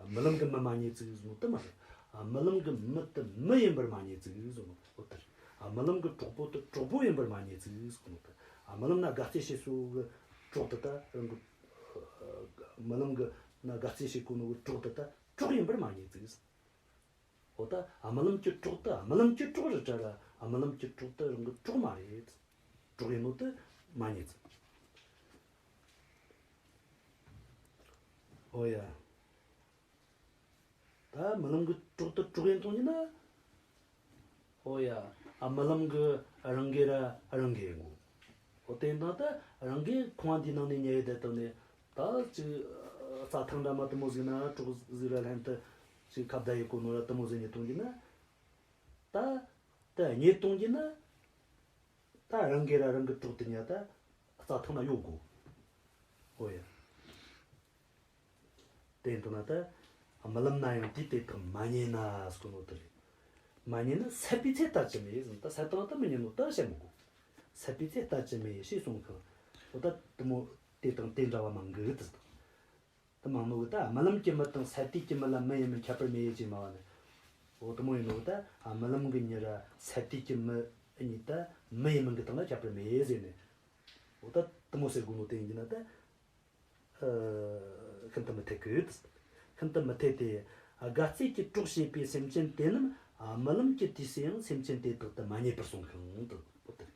རྨི་ལམ་གྱི་མི་མ་རྙེད་ཅིག་ཟེར་ནོ་དེ་མ་རེད། རྨི་ལམ་གྱི་མི་དེ་མི་ཡིན་པར་མ་རྙེད་ཅིག་ཟེར་ནོ། འོ་དེ་རེད། རྨི་ལམ་གྱི་གྲོགས་པོ་དེ་གྲོགས་པོ་ཡིན་པར་མ་རྙེད་ཅིག་ཟེར་ནོ་དེ། རྨི་ལམ་ན་དགའ་རྩེ་བྱེད་སོ་གི་གྲོགས་དེ་ད་རང་གི་རྨི་ལམ་གྱི་ན་དགའ་རྩེ་བྱེད་གོ་ནོ་གི་གྲོགས་དེ་ད་གྲོགས་ཡིན་པར་མ་རྙེད་ཅིག། འོ་ད་རྨི་ལམ་གྱི་གྲོགས་དེ་རྨི་ལམ་གྱི་གྲོགས་རེད་དྲ་ར་རྨི་ལམ་གྱི་གྲོགས་དེ་རང་གི་གྲོགས་མ་རེད། གྲོགས་ཡིན་ནོ་དེ་མ་རྙེད་ཅིག། འོ་ཡ། ད་རྨི་ལམ་གྱི་གྲོགས་དེ་གྲོགས་ཡིན་གཏོང་ཡིན་ན། འོ་ཡ། རྨི་ལམ་གྱི་རང་གི་ར་རང་གི་ཡིན་གོ། འོ་དེ་འདྲ་ད་རང་གི་ཁང་བ་འདིའི་ནང་ནས་ཉལ་ཡོད་དེ་དང་ནས་ད་ཅིག་རྩྭ་ཐང་འདྲ་མ་དེ་མོ་ཟིག་ན་གྲོགས་ཟིག་ར་ལྷན་དུ་ཅིག་ཁ་བརྡ་ཡེད་གོ་ནོ་ར་དེ་མོ་ཟིག་ཉལ་གཏོང་གི་ན། ད་ད་ཉལ་གཏོང་གི་ན། ད་རང་གི་ར་རང་གི་གྲོགས་དེ་ཉལ་ད་རྩྭ་ཐང་ན་ཡོད་གོ། འོ་ཡ། དེ་འདུག་ན་ད་རྨི་ལམ་ན་ཡང་དུས་དེ་དག་མ་རྙེད་ན་ཟེར་གོ་ནོ་དེ་རེད། མ་རྙེད་ན་སད་པའི་ཚེ་ལྟ་ཅི་སྨོས་ཟེར། ད་སད་དང་ད་མི་རྙེད་ནོ་ད་བཤད་མི་དགོ། སད་པའི་ཚེ་ལྟ་ཅི་སྨོས་ཞེས་གསུངས་ཤིང་། འོ་ད་དེ་མོ་དེ་དང་དེ་འདྲ་བ་མང་གི་དེ་ཟེར། དེ་མང་ནོ་གི་ད་རྨི་ལམ་གྱི་མི་དང་སད་དུས་ཀྱི་མི་ལ་མི་ཡིན་མིན་ཁྱད་པར་མེད་ཅེས་སྨྲ་བ་ནི། འོ་དེ་མོ་ཡིན་ནོ་གི་ད་རྨི་ལམ་གྱི་མྱི་ར་སད་དུས་ཀྱི་མི་གཉིས་ད་མི་ཡིན་མིན་གྱི་སྟེང་ལ་ཁྱད་པར་མེད་ཟེར་ནས། འོ་ད་དེ་མོ་ཟེར་དགོས་ནོ་དེ་ཡིན་གྱི་ན་ད། ཨ། ཤིན་ཏུ་མི་འཐད་ཀི། ཤིན་ཏུ་མི་འཐད་དེ། དགའ་རྩེ་གྱི་གྲོགས་བྱེད་པའི་སེམས་ཅན་དེ་རྣམས་རྨི་ལམ་གྱི་དུས་སུ་ཡང་སེམས་ཅན་དེ་དག་ཏུ་མ་རྙེད་པར་གསུངས་ཤིང་དུ་འོ་དེ།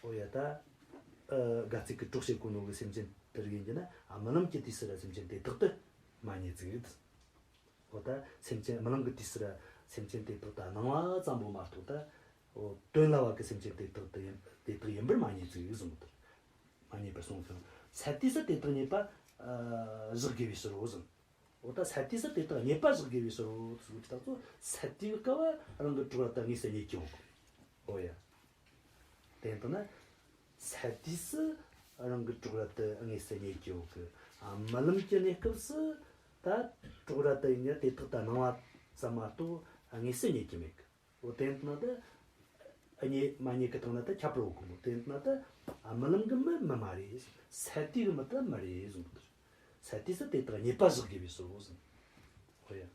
འོ་ཡ་ད། ཨ། དགའ་རྩེ་གི་གྲོགས་བྱེད་གོ་ནོ་གི་སེམས་ཅན་དེ་རིགས་ཡིན་གྱི་ན་རྨི་ལམ་གྱི་དུས་སུ་ར་སེམས་ཅན་དེ་དག་ཏུ་མ་རྙེད་ཅིག། འོ་ད་སེམས་ཅན་རྨི་ལམ་གྱི་དུས་སུ་ར་སེམས་ཅན་དེ་དག་ཏུ་སྣང་བ་ཙམ་པོ་མ་གཏོགས་ད། འོ་དོན་ལ་བབ་ཀྱི་སེམས་ཅན་དེ་དག་ཏུ་ཡིན་དེ་དག་ཡིན་པར་མ་རྙེད་ཅིག་གསུངས་ཏེ། མ་རྙེད་པར་གསུངས་ཤིང་། སད་དུས་སུ་དེ་དག་རྙེད་པ་ཨ་བཞག་དགོས་པའི་ཕྱིར་རོ་གསུངས། འོ་ད་སད་དུས་སུ་དེ་དག་རྙེད་པ་བཞག་དགོས་པའི་ཕྱིར་རོ་གསུངས་ཀྱི་ད་ཚོ་སད་དུས་སྐབས་རང་གི་གྲོགས་ར་ད་དངོས་སུ་རྙེད་ཀྱི་ཡོད་གི། འོ་ཡ། དེ་ལྟ་ན། སད་དུས་སུ་རང་གི་གྲོགས་ར་ད་དངོས་སུ་རྙེད་ཀྱི་ཡོད་གི། རྨི་ལམ་གྱི་གནས་སྐབས་སུ་ད་གྲོགས་ར་ད་ཡིན་ན་དེ་དག་ད་སྣང་བ་ཙམ་མ་གཏོགས་དངོས་སུ་རྙེད་ཀྱི་མེད་གི། འོ་དེ་ལྟ་ན་ད། རྙེད་མ་རྙེད་ཀྱི་སྟེང་ན་ད་ཁྱད་པར་འོག་གི་མོ། དེ་ལྟ་ན་ད་རྨི་ལམ་གྱི་མི་མི་མ་རེད། སད་དུས་ཀྱི་མི་ད་མི་རེད་གསུངས་པ་དེ་རེད། སད་དུས་སུ་དེ་དག་རྙེད་པ་བཞག་དགོས་པའི་ཕྱིར་རོ་གསུངས། འོ་ཡ།